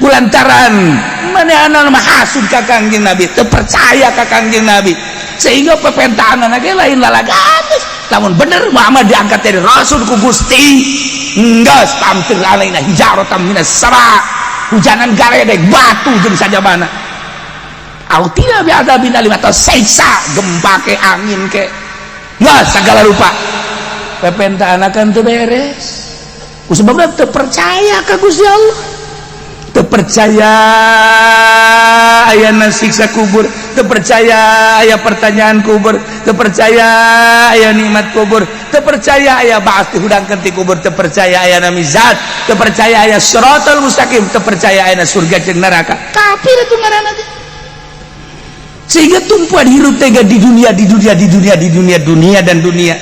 kulantaran manehna mah hasud ka Kangjeng Nabi, teu percaya ka Kangjeng Nabi, sehingga pepentaanna ge lain lalagan. Lamun bener Muhammad diangkat dari rasul ku Gusti, enggeus فأمطر علينا حجارة من السماء, hujanan garedeg batu jeung sajabana, أو ائتنا بعذاب أليم, atau siksa gempa ke, angin ke, nggak segala rupa. Pepenta kan teu beres ku sebabna teu percaya ka Gusti Allah, teu percaya ayana siksa kubur, teu percaya aya pertanyaan kubur, teu percaya aya nikmat kubur, teu percaya aya ba'ats, dihudangkeun ti kubur, teu percaya aya mizan, teu percaya aya siratal mustaqim, teu percaya aya surga jeung neraka. Kafir itu ngaranna teh. Sehingga tumpuan hirup tega di dunia, di dunia, di dunia, di dunia, dunia dan dunia,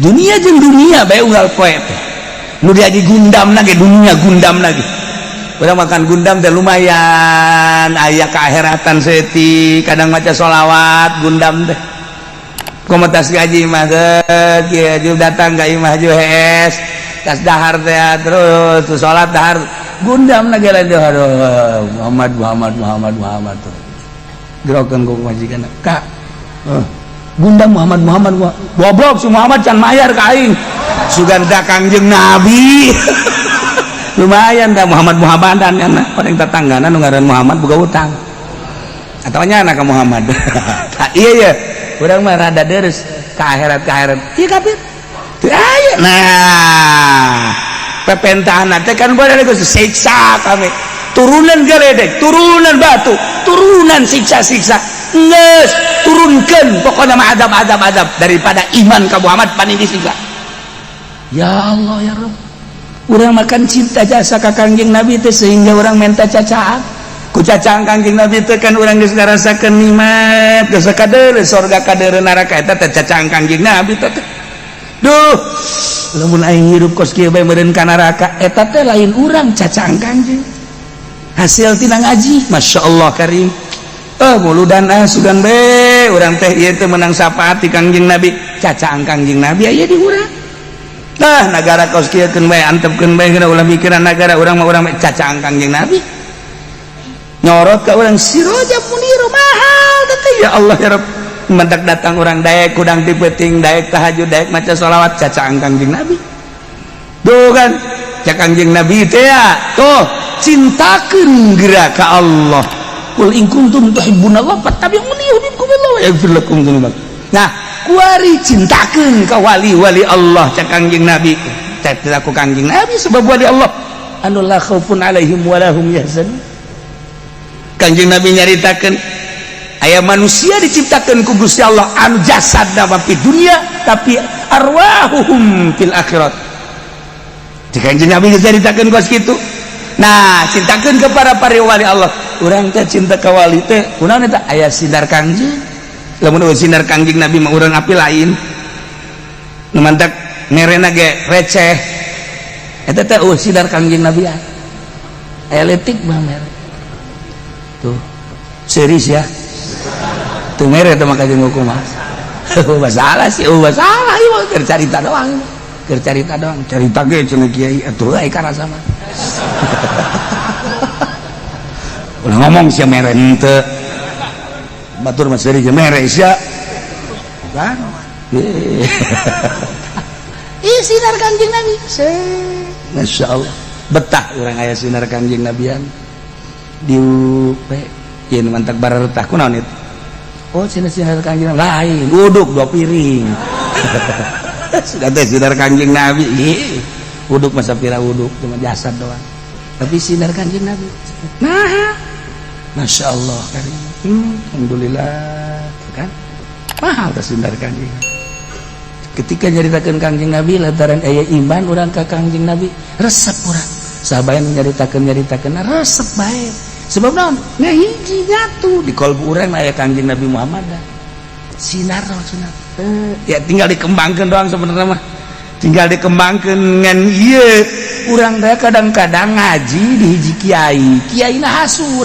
dunia jeung dunia bae unggal poe teh. Nu diaji gundam lagi dunia, gundam lagi. Urang makan gundam teh lumayan aya keakhiratan seti, kadang maca sholawat gundam teh. Komentas gaji mah kieu datang ka imah ju hees tas dahar teh, terus tuh salat dahar gundam lagi lanjut. Aduh, Muhammad, Muhammad, Muhammad, Muhammad, tuh gerokan ku majikan kak, gundam Muhammad, Muhammad, goblok si Muhammad can mayar ka aing. Sugan da Kangjeng Nabi lumayan dah Muhammad Muhammadan kan paling tetanggana nu ngaran Muhammad boga utang atau nya anak Muhammad. Nah, iya iya, urang mah rada deres ke akhirat, ke akhirat. Iya, kafir teu aya. Nah, pepentahan teh kan boleh siksa kami, turunan geledek, turunan batu, turunan siksa-siksa, geus turunkan pokoknya mah adab adab adab daripada iman ka Muhammad paling disiksa. Ya Allah, ya Rabb, urang makan cinta jasa ka Kangjeng Nabi teh sehingga urang minta cacaan ku cacaan Kangjeng Nabi teh kan. Urang geus ngarasakeun nikmat, geus kadeure sorga, kadeure neraka, eta teh cacaan Kangjeng Nabi teh. Duh, lamun aing hirup kos kieu bae meureun ka neraka. Eta teh lain urang, cacaan Kangjeng, hasil tina ngaji. Masya Allah karim. Eh, muludan ah, sugan be urang teh ieu teh menang syafaat ti Kangjeng Nabi. Cacaan Kangjeng Nabi aya di urang. Nah, negara kos kieu keun bae, antepkeun bae, geuna ulah mikiran negara. Urang mah, urang mah cacaan Kangjeng Nabi nyorot ka urang سراجا منيرا. Mahal teh. Ya Allah, ya Rabb, mendak datang urang daek kudang di peuting, daek tahajud, daek maca sholawat, cacaan Kangjeng Nabi. Tuh kan cak Kangjeng Nabi teh ya, tuh cintakeun geura ka Allah. قل إن كنتم تحبون الله فاتبعوني يحببكم الله ويغفر لكم ذنوبكم. Nah, kuari cintakeun ka wali-wali Allah, cak Kangjeng Nabi. Cak ku Kangjeng Nabi, sebab wali Allah anu لا خوف عليهم ولا هم يحزنون. Kangjeng Nabi nyaritakeun aya manusia diciptakan ku Gusti Allah anu jasad في dunia tapi أرواحهم في الآخرة. Cek Kangjeng Nabi nyaritakeun kos kitu. Nah, cintakeun ke para para wali Allah. Urang teh cinta ka wali teh kunaon? Eta aya sinar Kangjeng. Lamun eueuh sinar Kangjeng Nabi mah urang api lain nu mantak merena ge receh. Eta teh eueuh sinar Kangjeng Nabi, aya leutik mah mere. Tuh seris ya, tuh mere teh maka jeung kumaha masalah sih? Oh, masalah ieu mah keur carita doang, keur carita doang, carita ge cenah kiai atuh ai karasa mah. Ulah ngomong sia mere henteu, batur mah seuri mere sia kan. Ih, sinar Kangjeng Nabi. Masya Allah, betah urang aya sinar Kangjeng Nabian diup ieu mantak baretah. Kunaon itu? Oh, sinar sinar Kangjeng lain, uduk dua piring sudah teh sinar Kangjeng Nabi. Ih, uduk masa pira uduk, cuma jasad doang tapi sinar Kangjeng Nabi. Nah, Masya Allah karim. Alhamdulillah kan mahal teh sinar Kangjeng. Ketika nyaritakeun Kangjeng Nabi, lantaran aya iman urang ka Kangjeng Nabi, resep urang. Sahabat nyaritakeun, nyaritakeun, resep bae. Sebab naon? Ngahiji, nyatu di kolbu urang aya Kangjeng Nabi Muhammad sinar, sinar. Ya, tinggal dikembangkan doang sebenarnya mah, tinggal dikembangkan. Ngan ieu urang teh kadang-kadang ngaji di hiji kiai, kiai na hasud.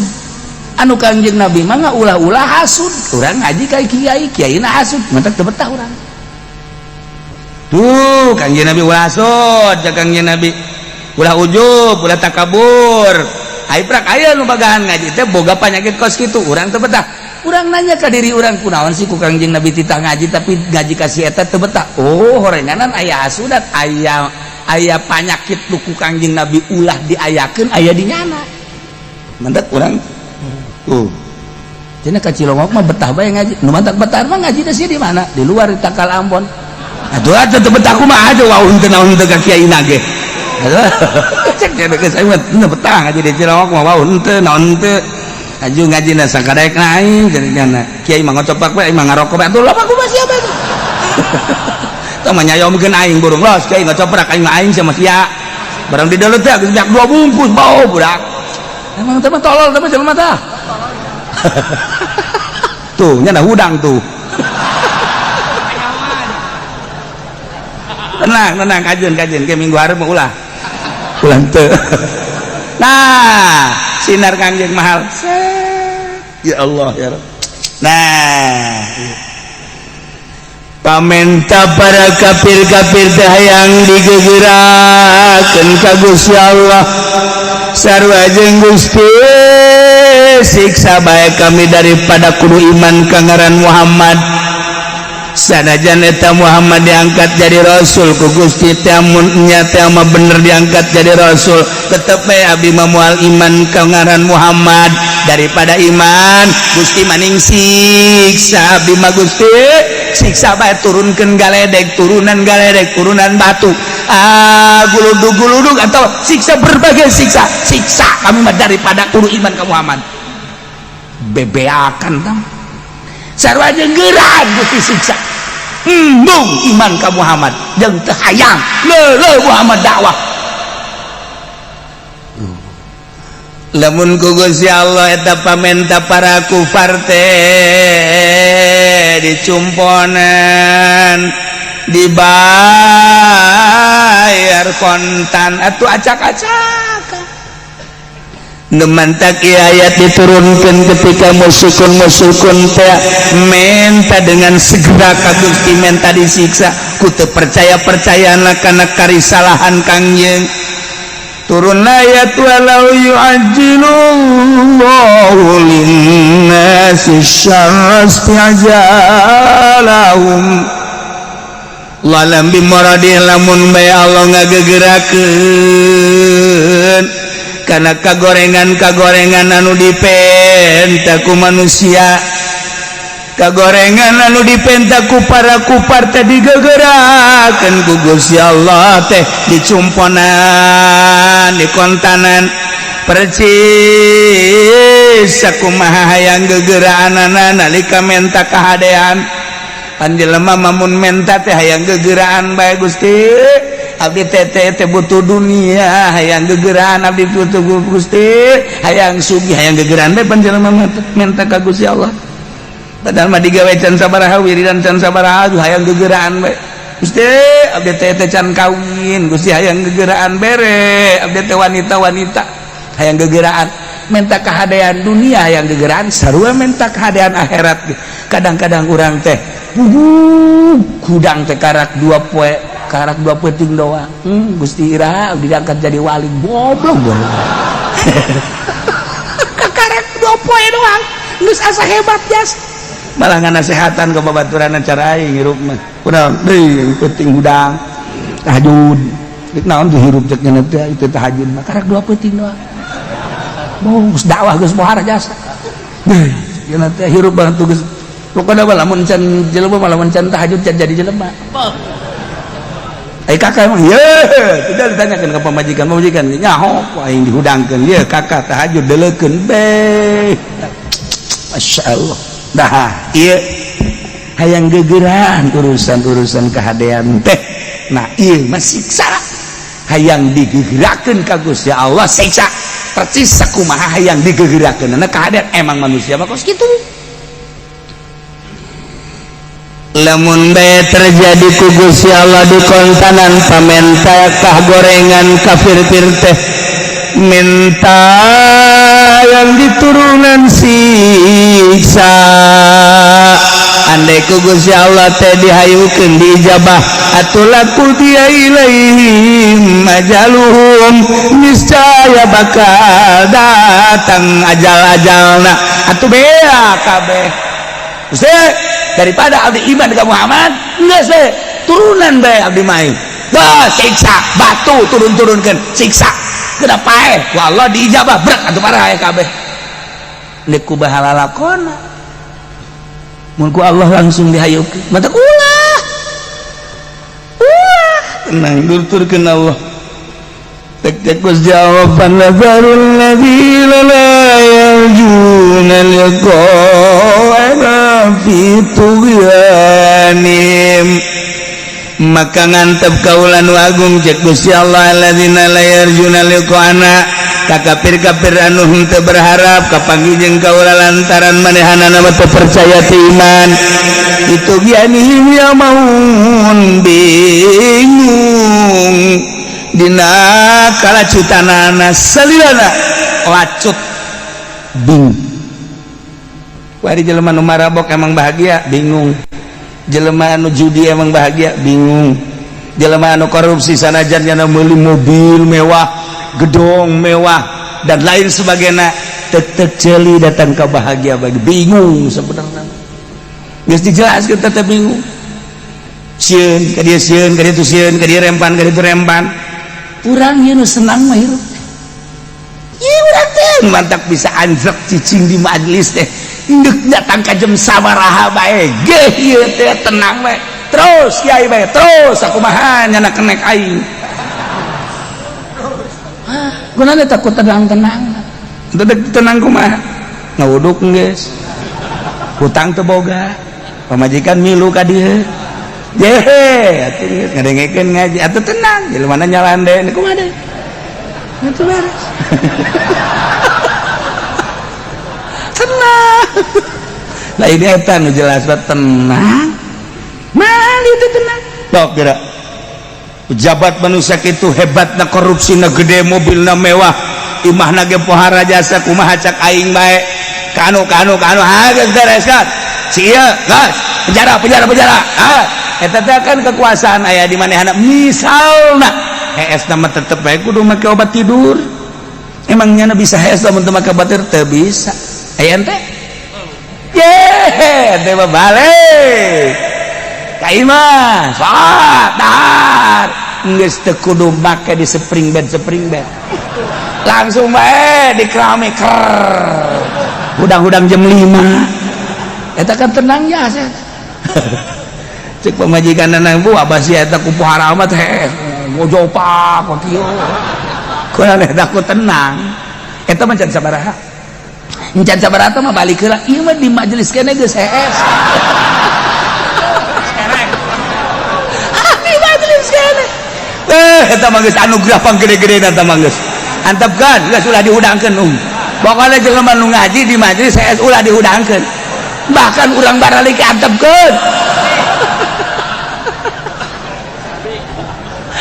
Anu Kangjeng Nabi mah ulah-ulah hasud. Urang ngaji ka kiai, kiai na hasud, mantak teu betah urang. Tuh Kangjeng Nabi ulah hasud, cak Kangjeng Nabi ulah ujub, ulah takabur. Ai prak aya nu bagahan ngaji teh boga penyakit kos kitu, urang teu betah. Urang nanya ka diri urang, kunaon sih ku Kangjeng Nabi titah ngaji, tapi ngaji ka si eta teu betah? Oh, horenganan aya hasudat, aya aya panyakit nu ku Kangjeng Nabi ulah diayakeun aya di nyana. Mantak urang tuh cenah ka Cilongok mah betah bae ngaji. Nu mantak betah mah ngaji teh di mana? Di luar, di Tangkal Ambon. Atuh atuh teu betah kumaha aja, wau henteu naon henteu ka kiai ge. Atuh cek cenah geus aing mah teu betah ngaji di Cilongok mah, wau henteu naon henteu. Aju ngaji na sakadaek na aing jadi kiai mah ngocopak bae, aing mah ngarokok bae. Atuh loba kumaha siapa itu? Tah mah nyayomkeun aing burung los kiai ngocoprak aing mah, aing sama sia. Barang di dalam teh geus dua bungkus bau budak. Emang teh mah tolol teh mah jelema tah. Tuh, nyana hudang tuh. Tenang, tenang, kajian, kajian. Ke minggu hareup mah ulah. Ulah teu. Nah, sinar Kangjeng mahal. Set. Ya Allah ya Rabb. Nah, pamenta para kafir-kafir teh hayang digegerakeun ka Gusti Allah. Sarua jeung Gusti, siksa bae kami daripada kudu iman ka ngaran Muhammad. Sanajan eta Muhammad diangkat jadi rasul ku Gusti teh, mun nya teh mah bener diangkat jadi rasul, tetep bae abdi mah moal iman ka ngaran Muhammad. Daripada iman, Gusti maning siksa abdi mah. Gusti siksa bae, turunkeun galedek, turunan galedek, turunan batu, ah, guludug guludug, atau siksa berbagai siksa, siksa kami mah daripada kudu iman ka Muhammad. Bebeakan tah sarua jeung geurang Gusti siksa, embung iman ka Muhammad jeung teu hayang leuleuh Muhammad dakwah. Lamun ku Gusti Allah eta pamenta para kufar teh dicumponan, dibayar kontan atuh acak-acakan. Nemantak ayat diturunkan ketika musykun-musykun teh menta dengan segera ka Gusti, menta disiksa ku teu percaya-percayana kana karisalahan Kangjeng. Turun ayat walau yu'ajjilullahu linnasi syarra isti'jalahum lalam bimoradi, lamun bae Allah ngagegerakeun karena kagorengan-kagorengan anu dipenta ku manusia, kagorengan anu dipenta ku para kupar teh digegerakeun ku Gusti Allah teh, dicumponan, dikontanan percis sakumaha hayang gegeraanana nalika menta kahadean. Pan jelema mamun menta teh hayang gegeraan bae. Gusti, abdi teh teh butuh dunia, hayang gegeraan abdi butuh. Gusti, hayang sugih, hayang gegeraan bae pan jelema menta ka Gusti Allah. Padahal mah digawe can sabaraha, wiridan can sabaraha, hayang gegeraan bae. Gusti, abdi teh teh can kawin, Gusti hayang gegeraan bere abdi teh wanita-wanita, hayang gegeraan. Menta kahadean dunia hayang gegeraan, sarua menta kahadean akhirat. Kadang-kadang urang teh hudang teh karak dua poe, karak dua peuting doang. Gusti, iraha abdi diangkat jadi wali? Goblok goblok, kakarak 2 poe doang geus asa hebat jas, malah nganasehatan ke babaturan cara aing hirup mah kunaon deui, penting hudang tahajud. Rek naon tuh hirup, cek nya teh itu tahajud mah karak 2 peuting doang. Geus dakwah geus pohara jasa deui nya teh hirup banget tuh geus. Pokoknya mah lamun can jelema mah, lamun can tahajud can jadi jelema. Ai kakak emang ye tidak ditanyakan ke pamajikan, pamajikan nyaho ku aing dihudangkeun ye kakak tahajud deleukeun be. Masya Allah. Dah ieu hayang gegeraan urusan-urusan kahadean teh. Nah, ieu mah siksa, hayang digegerakeun ka Gusti Allah siksa percis sakumaha hayang digegerakeun na kahadean. Emang manusia mah kos kitu. Lamun bae terjadi ku Gusti Allah dikontanan pamenta kah gorengan kafir-kafir teh minta yang diturunan siksa, andai ku Gusti Allah teh dihayukeun, diijabah atuh laqudiya ilaihim ajaluhum, niscaya bakal datang ajal-ajalna. Atuh bea kabeh. Gusti, daripada abdi iman ka Muhammad, geus we turunan bae abdi mah. Bah, siksa batu turun-turunkeun, siksa. Geuna paeh, ku Allah diijabah brek atuh parah kabeh. Deuk ku bahala lakona. Mun ku Allah langsung dihayukeun. Mata ulah. Ulah, tenang durturkeun Allah. Tek tek jawaban nazarul ladzina la yarjuna liqa'ana fi tughyanihim. Maka ngantep kaula nu agung cek Gusti Allah alladzina la yarjuna liqa'ana ka kafir-kafir anu henteu berharap kapanggih jeung kaula lantaran manehanana mah teu percaya teu iman itu gyanihim ya maun bingung dina kalacutanana salilana lacut bingung. Wari jelema nu marabok emang bahagia bingung, jelema anu judi emang bahagia bingung, jelema anu korupsi sanajan nyana meuli mobil mewah, gedong mewah dan lain sebagainya tetep jeli datang ke bahagia bagi bingung sebenarnya. Geus dijelaskeun tetep bingung. Sieun ka dieu, sieun ka ditu, sieun ka dieu, rempan ka ditu rempan. Urang ieu nu senang mah hirup. Ieu urang teh mantap bisa anjrek cicing di majelis teh. Ndek datang ka jam sabaraha bae geuh ieu teh tenang bae. Terus kiai bae terus sakumaha nyana kenek aing. Gunana takut tenang-tenang. Teu tenang kumaha? Ngawuduk geus. Hutang teu boga. Pamajikan milu ka dieu. Jehe, atuh geus ngadengekeun ngaji atuh tenang. Jelema nyalande kumaha deui? Atuh beres. Tenang. Lah ini eta nu jelas banget tenang. Mali itu tenang. Dok geura. Pejabat manusia itu hebatna korupsina gede, mobilna mewah, imahna ge pohara jasa kumaha cak aing bae. Kanu kanu kanu ha geus beres kan. Si ieu geus penjara penjara penjara. Ah, eta teh kan kekuasaan aya di manehana misalna hees na mah tetep bae kudu make obat tidur. Emang nyana bisa hees lamun teu make obat tidur? Teu bisa. Aya ente? Ye, teh mah balik. Ka imah, salat, dahar. Geus teu kudu make di spring bed spring bed. Langsung bae di keramik ker. Hudang-hudang jam 5. Eta kan tenang ya saya. Cek pamajikan bu abah si eta ku pohara amat heh ngojopak kieu. Kunaon eta ku tenang. Eta mah can sabaraha. Encan sabaraha mah balik heula. Ieu mah di majelis keneh geus hees. Di majelis keneh. Eta mah geus anugerah panggede-gedena eta mah geus. Antepkeun geus ulah dihudangkeun um. Pokona jelema nu ngaji di majelis hees ulah dihudangkeun. Bahkan urang baralik antepkeun.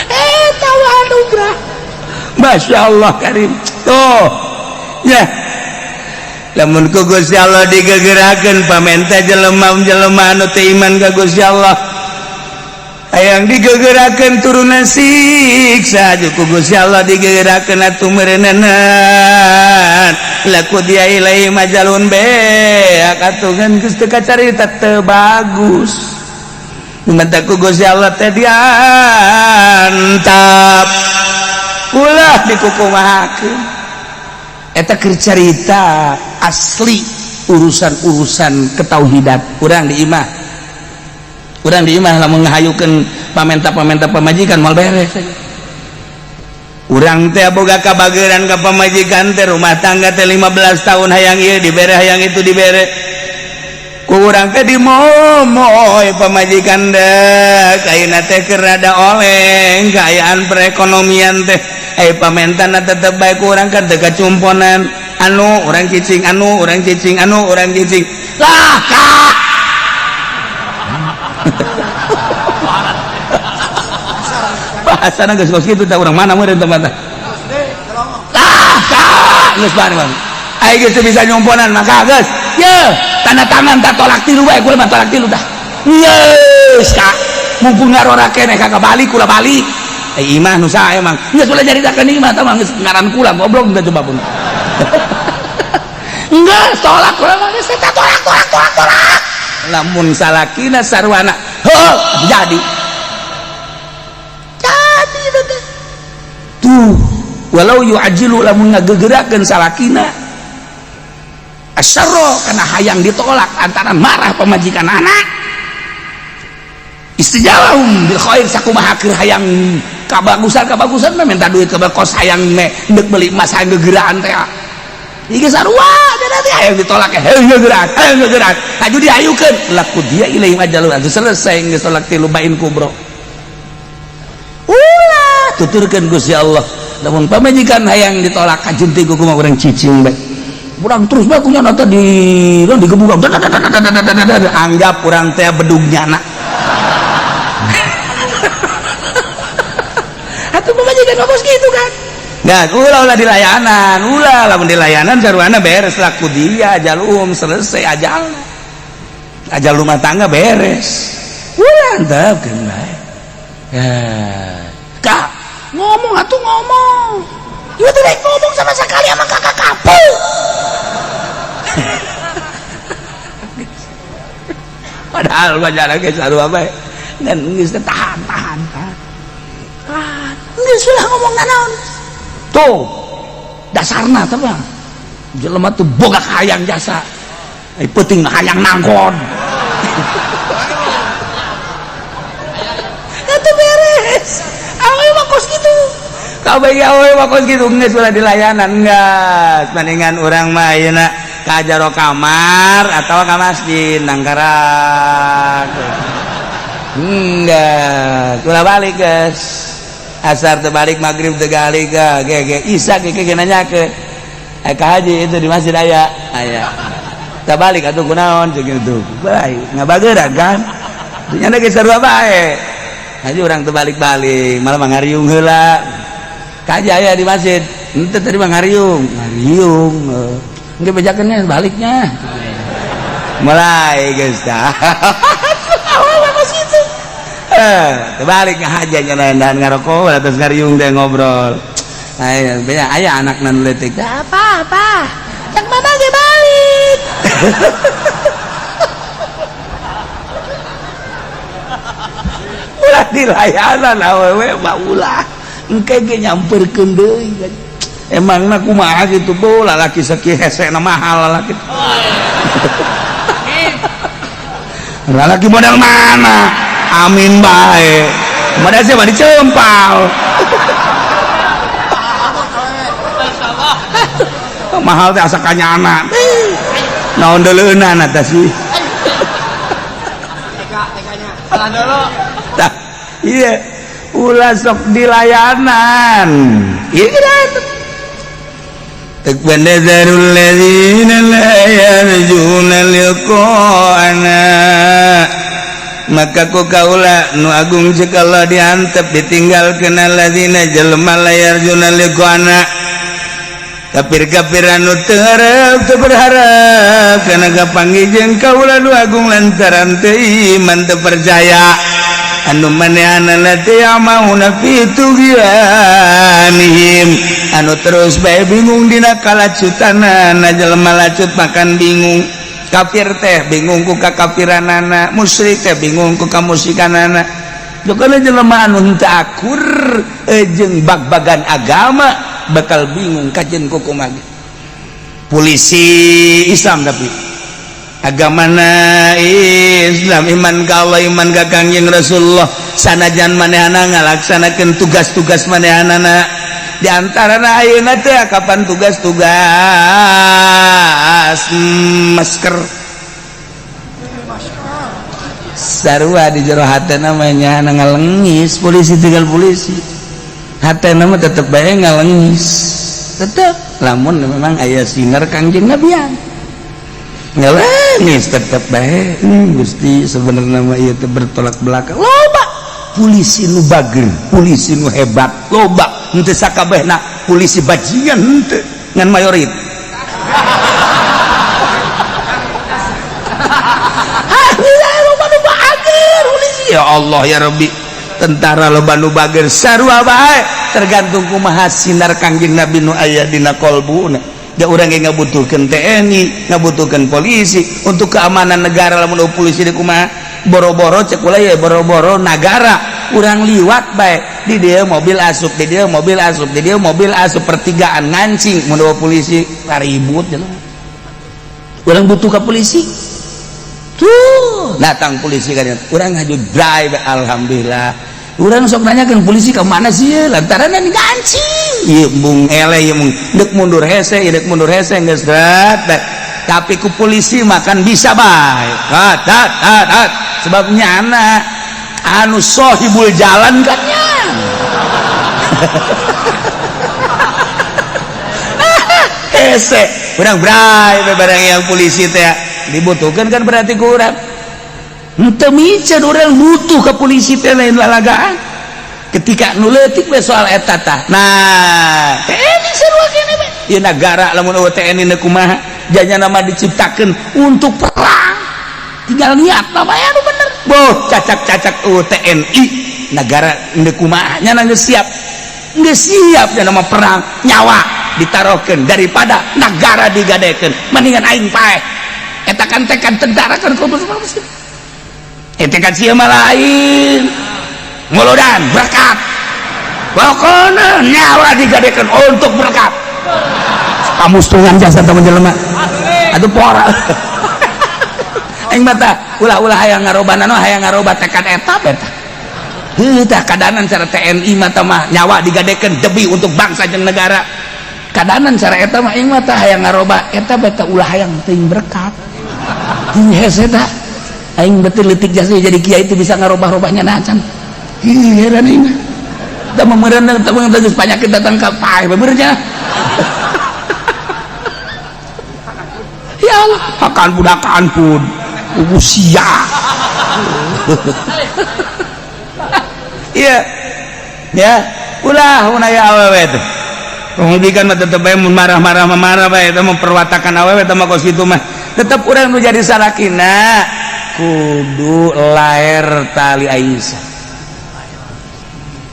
Eta anugerah. Masya Allah karim. Tuh. Ya. Lamun ku Gusti Allah digegerakeun pamenta jelema-jelema anu teu iman ka Gusti Allah. Hayang digegerakeun turunan siksa ku Gusti Allah digegerakeun atuh meureuneunan. Laku dia ilaihi majalun beak atuh kan geus teu kacarita teu bagus. Menta ku Gusti Allah teh diantap. Ulah dikukumahakeun. Eta keur carita asli urusan-urusan ketauhidan urang di imah. Urang di imah lamun ngahayukeun pamenta-pamenta pamajikan moal beres. Urang teh boga kabageran ka pamajikan teh rumah tangga teh 15 tahun hayang ieu dibere hayang itu dibere. Ku urang teh dimomoy pamajikan dek ayeuna teh keur rada oleng kaayaan perekonomian teh. Pamentana tetep bae ku urang kan teu kacumponan anu urang cicing anu urang cicing anu urang cicing lah kak. Bahasana geus kos kitu tah urang mana meureun teh mah lah kak geus bari bang ai geus teu bisa nyumponan maka geus ye tanda tangan tah tolak tilu bae kula mah tolak tilu tah geus kak mumpung ngarora keneh kagak balik kula balik. Imah nu saha emang geus ulah nyaritakeun imah tah mah geus ngaran kula goblok teh coba pun. Enggak, tolak urang geus tolak tolak tolak tolak. Lamun salakina sarwana heuh jadi. Jadi teh. Tuh, walau yu'ajilu lamun ngagegerakeun salakina asyarra kana hayang ditolak antara marah pamajikan anak istijalahum bil khair sakumaha keur hayang kabagusan mah minta duit ke kos hayang me deuk beli emas hayang gegeraan teh ieu sarua nanti hayang ditolak heuh gegeraan hayang gegeraan haju diayukeun laku dia ilaihim ajalun atuh selesai geus tolak tilu bain kubro ulah tuturkeun Gusti Allah lamun pamajikan hayang ditolak kajun teh kumaha urang cicing bae urang terus bae kunya nata di digebukan anggap urang teh bedug nyana atuh pamajikan bos gitu kan nah ulah ulah dilayanan ulah lamun dilayanan sarwana beres laku dia ajalum selesai ajal ajal rumah tangga beres ulah antepkeun bae ya kak ngomong atuh ngomong ieu teh ngomong sama sekali sama kakak kapu. Padahal banyak lagi sarua bae dan geus tahan tahan tahan. Geus ulah ngomong nanaon. Tuh dasarna teh mah. Jelema tuh boga hayang jasa. Ai peuting hayang nangkon. Eta beres. Awe mah kos kitu. Kabeh awe mah kos kitu geus ulah dilayanan geus. Mendingan urang mah ayeuna ka jero kamar atau ka masjid nangkarak. Enggak, ulah balik guys. Asar terbalik maghrib tegali ke ge isya ge ge nanyakeun. Ka haji itu di masjid aya. Aya. Terbalik atuh kunaon ceuk kitu. Bae ngabageurang kan. Dunyana ge sarua bae. Haji urang terbalik-balik, malah ngariung heula. Ka haji aya di masjid. Henteu tadi mah ngariung, ngariung. Engke bejakeunnya baliknya. Mulai geus tah. Terbalik ngahaja nyelendan ngarokok atas ngariung deh ngobrol. Ayo, beda aya anak nan leutik. Apa apa? Cak mama ge balik. Ulah dilayanan awewe mah ulah. Engke ge nyamperkeun deui. Emangna kumaha kitu bu lalaki sakieu hesena mahal lalaki. Lalaki modal mana? Amin bae. Modal siapa dicempal. Mahal teh asa kanyana. Naon deuleunan eta sih. TK-nya. Salah dulu. Tah, iya. Ulah sok dilayanan. Ieu kan. Takbandazarul ladzina la yarjuna liqa'ana. Maka ku kaula nu agung cek Allah diantep ditinggalkeun alladzina jelema la yarjuna liqa'ana. Kafir-kafir anu teu hareup teu berharap kana kapanggih jeung kaula nu agung lantaran teu iman teu percaya. Anu manehanana teh mauna fi tughyanihim anu terus bae bingung dina kalacutanana jelema lacut makan bingung. Kafir teh bingung ku kakafiranana, musyrik teh bingung ku kamusyrikanana. Jokana jelema anu henteu akur jeung bag-bagan agama bakal bingung kajen kumaha. Polisi Islam tapi agamana Islam, iman ka Allah, iman ka Kangjeng Rasulullah, sanajan manehana ngalaksanakeun tugas-tugas manehanana. Di antarana ayeuna teh kapan tugas-tugas masker sarua di jero hatena mah nya ngalengis polisi tinggal polisi hatena mah tetep bae ngalengis tetep lamun memang aya sinar Kangjeng Nabian ngalengis tetep bae. Gusti sebenarnya mah ieu teh bertolak belakang. Loba polisi nu bager, polisi nu hebat, loba henteu sakabehna polisi bajingan henteu ngan mayorit. Loba nu bager polisi ya Allah ya Rabbi, tentara loba nu bager sarua bae tergantung kumaha sinar Kangjeng Nabi nu aya dina kolbuna. Da urang ge ngabutuhkeun TNI, ngabutuhkeun polisi untuk keamanan negara. Lamun polisi di kumaha, boro-boro cek ulah ya, boro-boro nagara urang liwat bae di dia mobil asup, di dia mobil asup, di dia mobil asup, pertigaan ngancing, mun polisi ribut jelema. Urang butuh ke polisi tuh, datang polisi kan urang ngaju drive, alhamdulillah. Urang sok nanyakan polisi ke mana sih ya? Lantaran ini ngancing ieu mung ele ieu mung deuk mundur hese ieu, deuk mundur hese geus dat, tapi ku polisi makan bisa bae tat tat tat tat, sebab nyana anu sohibul jalan kan nya. Hese urang bray barang yang polisi teh dibutuhkan kan, berarti ku urang henteu miceun urang butuh ke polisi teh, lain lalagaan ketika nu leutik we soal eta tah. Nah, TNI sarua kene we ieu nagara, lamun eueuh TNI nu kumaha janya nama diciptakeun untuk perang, tinggal niat nama ya nu bener. Boh, cacak-cacak eueuh TNI negara nu kumaha, nya geus siap, geus siap nya nama perang, nyawa ditaruhkeun daripada negara digadekeun, mendingan aing paeh. Eta kan tekad tentara kan. Kudu tekad sia mah lain, muludan berkat, pokoknya nyawa digadekeun untuk berkat kamustungan jasa teman jelema atuh pora. Aing mah tah ulah-ulah hayang ngaroba nano, hayang ngaroba tekad eta beta. Heuh, tah kadanan cara TNI mah tah mah nyawa digadekeun demi untuk bangsa jeung negara. Kadanan cara eta mah aing mah tah hayang ngaroba eta beta, ulah hayang teuing berkat. Heuh, hese tah aing betul leutik jasa jadi kiai itu bisa ngarobah-robahnya nacan. Ih, heran aing mah. Tah memereun tah geus panyakit datang ka paeh bebernya. Ya Allah, hakan budakan pun usia. Iya. Ya, ulah mun aya awewe teh. Pendidikan mah tetep bae mun marah-marah mah marah bae, eta memperwatakan awewe teh mah kos kitu mah. Tetep urang nu jadi salakina kudu laer tali Aisyah.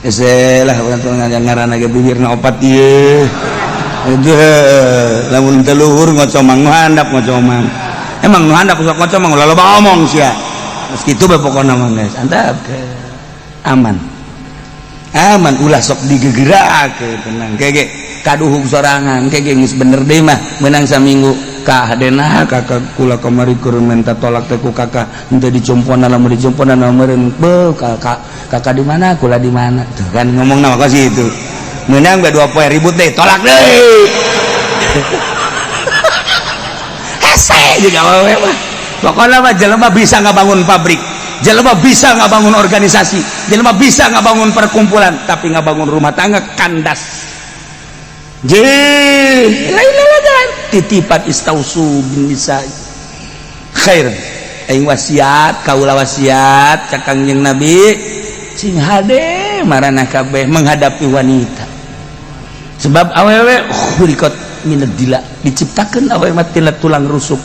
Hese lah urang teh ngaranna ge bibirna opat ieu. Aduh, lamun teu luhur ngocomang nu handap ngocomang. Emang nu handap sok ngocomang ulah loba omong sia. Geus kitu bae pokona mah geus antap ke. Aman. Aman ulah sok digegerakeun, tenang. Kege kaduhung sorangan kege geus bener deui mah meunang saminggu kah dena kakak kula kamari keur minta tolak teh ku kakak henteu dicomponan, lamun dicomponan meureun beuh kakak, kakak di mana kula di mana tuh kan ngomongna mah kos kitu. Meunang bae 2 poe ribut deh tolak deui. Hese jeung awewe mah pokona mah jelema bisa ngabangun pabrik, jelema bisa ngabangun organisasi, jelema bisa ngabangun perkumpulan, tapi ngabangun rumah tangga kandas. Je lain lalagan titipan istausu bin nisa khair. Aing wasiat kaula, wasiat ka Kangjeng Nabi, sing hade maranah kabeh menghadapi wanita, sebab awewe khuliqat minad dila, diciptakeun awewe mah tina tulang rusuk.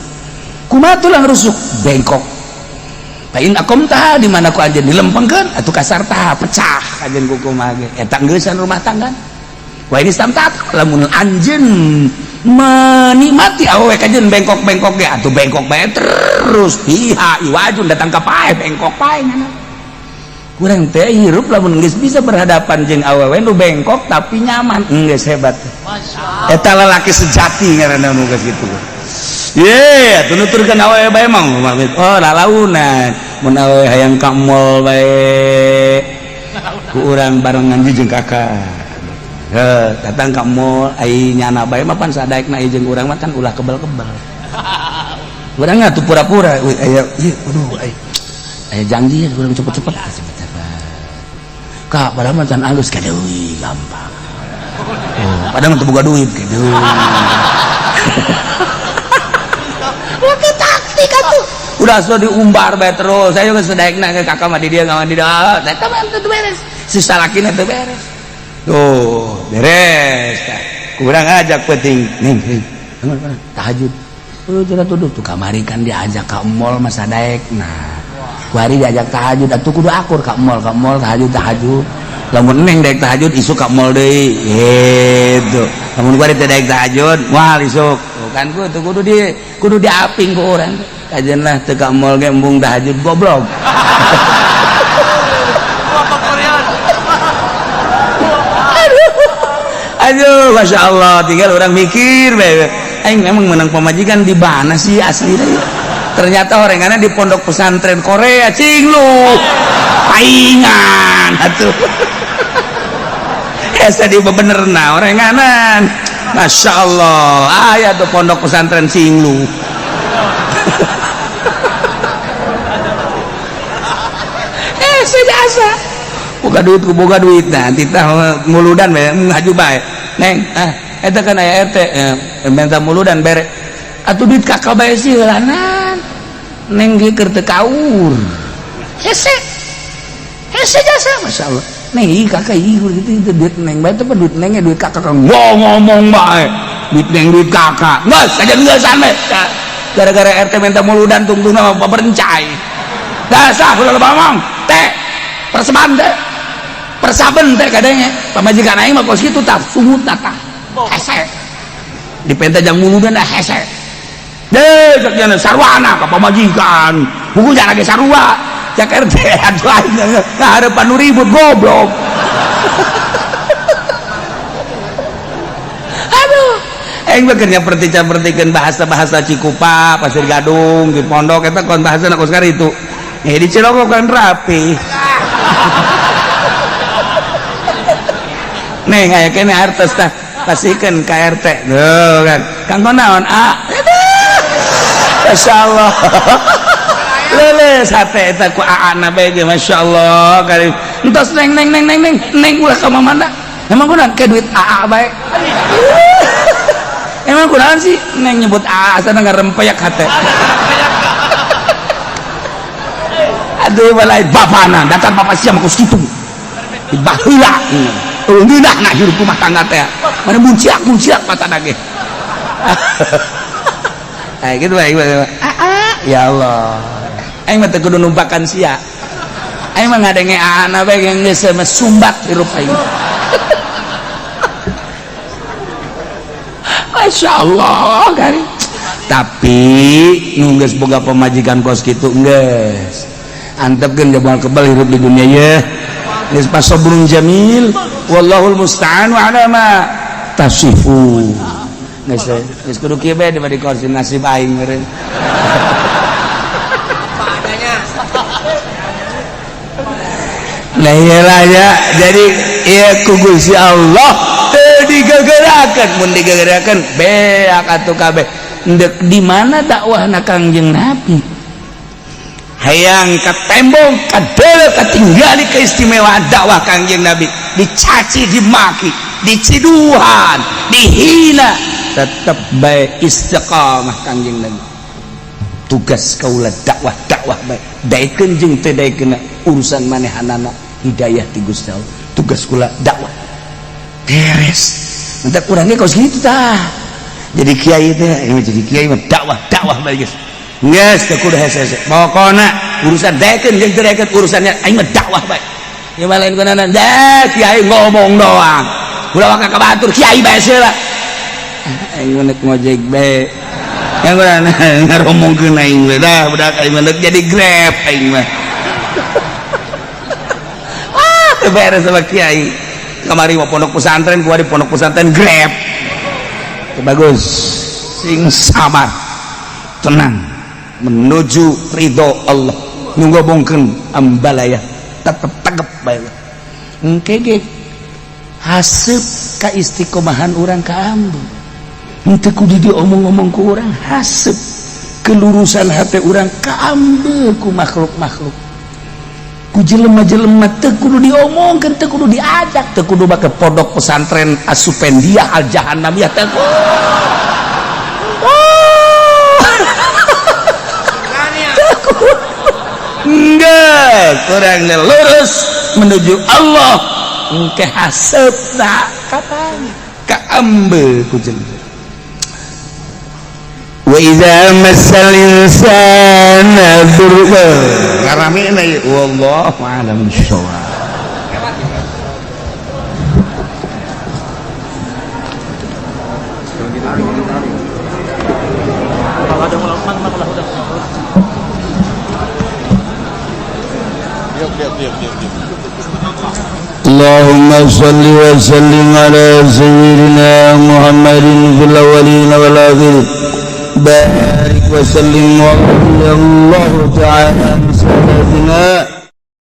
Kumaha tulang rusuk? Bengkok. Pain akom tah di mana ku anjeun dilempengkeun atuh kasar tah pecah anjeun ku kumaha ge eta geusan rumah tangga. Wah, ini samtat lamun anjeun menikmati awewe kajeun bengkok-bengkok ge atuh bengkok bae terus piha iwajun datang ka pae bengkok pae ngana. Kurang teh hirup lamun geus bisa berhadapan jeung awewe nu bengkok tapi nyaman geus hebat. Eta lalaki sejati ngaranna nu geus kitu. Ye, atuh nuturkeun awewe bae mah oh lalaunan mun awewe hayang ka mall bae ku urang barengan jeung kakak. Heh, datang ka mall ai nyana bae mah pan sadaekna jeung urang mah kan ulah kebel-kebel. Urang atuh pura-pura euy aya ieu aduh ai aya janji urang cepet-cepet. Kak, padahal mah can alus ka deui gampang. Oh, padahal mah teu boga duit ka deui. Oke taktik atuh. Udah sudah diumbar bae terus. Saya juga sadaekna ke kakak mah di dia ngawan di dia. Eta mah teu beres. Si salakina teu beres. Tuh, beres. Kurang ajak penting. Ning, ning. Bangun, tahajud. Oh, cenah tuduh tuh kamari kan diajak ka mall mah sadaekna. Kuari diajak tahajud atuh kudu akur ka mall tahajud tahajud. Lamun neng daek tahajud isuk ka mall deui. Gitu. Lamun gua teu daek tahajud, moal isuk. Kan kudu kudu di kudu diaping ku urang. Kajeun lah teu ka mall ge embung tahajud goblok. Aduh, Masya Allah, tinggal orang mikir bae. Aing memang menang pemajikan di mana sih aslinya? Ternyata orengannya di pondok pesantren Korea, cing lu. Paingan atuh. Hese di bebenerna orenganan. Masya Allah, aya tuh pondok pesantren Cinglu. Hese jasa. Boga duit ku boga duit nah, titah muludan bae ngaju bae. Neng, ah eta kan aya RT minta muludan bere. Atuh duit kakak bae sih heulanan. Neng ge keur teu kaur. Hese. Hese jasa, Masya Allah. Neng ih kakak ih gitu itu duit neng bae teh duit neng duit kakak ngomong bae. Duit neng duit kakak. Geus aja geusan bae. Gara-gara RT minta muludan tungtungna mah berencai. Dasar ulah loba ngomong. Teh perseban teh. Persaben teh kadangnya. Pamajikan aing mah kos kitu tah sungut tah. Hese. Dipenta jang muludan dah hese. Deh cek nya sarwana ka pamajikan. Buku jangan lagi sarua. Cek RT aduh aing ngaharepan nu ribut goblok. Aduh, aing mah keur nyaperti-capertikeun bahasa-bahasa Cikupa, Pasir Gadung, di pondok eta kon bahasana kos karitu. Di Cilongok kan rapi. Neng aya keneh hartos tah pasihkeun ka RT. Tuh kan. Kanggo naon? Ah. Masyaallah. Leles hate eta ku aana bae ge masyaallah kali. Entos neng neng neng neng neng neng ulah ka mamana. Emang kunaon ke duit aa bae. Emang kunaon sih neng nyebut aa asana ngarempeyak hate. Aduh balai bapana datang bapak sia mah kos kitu. Baheula. Ngeunah na hirup rumah tangga teh. Mana munciak-munciak patana ge. Ah gitu bae. Aa ya Allah. Aing mah teu kudu numpakan sia. Aing mah ngadenge aana bae geus sumbat hirup aing. Masya Allah kari. Tapi nu geus boga pamajikan kos kitu geus. Antepkeun jabal kebal hirup di dunia ye. Geus pasabrun jamil wallahul musta'an wa ala ma tasifun. Geus geus kudu kieu bae dibari kursi nasib aing meureun. Nah iyalah ya, jadi iya ku Gusti Allah teu digegerakeun, mun digegerakeun beak atuh kabeh. Ndek di mana dakwahna Kangjeng Nabi? Hayang katembong kadeuleu katinggali keistimewaan dakwah Kangjeng Nabi, dicaci, dimaki, diciduhan, dihina, tetep bae istiqamah Kangjeng Nabi. Tugas kaula dakwah dakwah bae, daekeun jeung teu daekeun urusan manehanana hidayah ti Gusti Allah. Tugas kula dakwah. Beres. Mentak urang ge kos kitu tah. Jadi kiai teh, jadi kiai mah dakwah dakwah bae geus. Geus teu kudu hese-hese. Pokona urusan daekeun jeung teu daekeun urusannya aing mah dakwah bae. Ieu mah lain kunaon dah kiai ngomong doang. Ulah waka ka batur kiai bae seula. Aing mah ngojek bae. Yang kunaon ngaromongkeun aing we dah budak aing mah jadi Grab aing mah. Ah, teu beres sama kiai. Kamari mah pondok pesantren, gua di pondok pesantren Grab. Bagus. Sing sabar. Tenang menuju ridho Allah. Nu ngomongkeun ambalaya tetep tegep bae. Engke ge haseup ka istiqomahan urang ka ambu. Henteu kudu diomong-omong ku urang, haseup kelurusan hate urang ka ambu ku makhluk-makhluk. Ku jelema-jelema teu kudu diomongkeun, teu kudu diajak, teu kudu make pondok pesantren Asupendia Al Jahannamiyah teu kudu. Enggak, kurang lurus menuju Allah. Engke haseupna kapan? Ka ambe ku jelema. Wa idza massal insana dhurrun. Ngaramina ieu wallahu a'lam bissawab. Diam, diam, diam. اللهم صل وسلم على سيدنا محمد في الأولين والآخرين، بارك وسلم، ورضي الله تعالى عن سادتنا.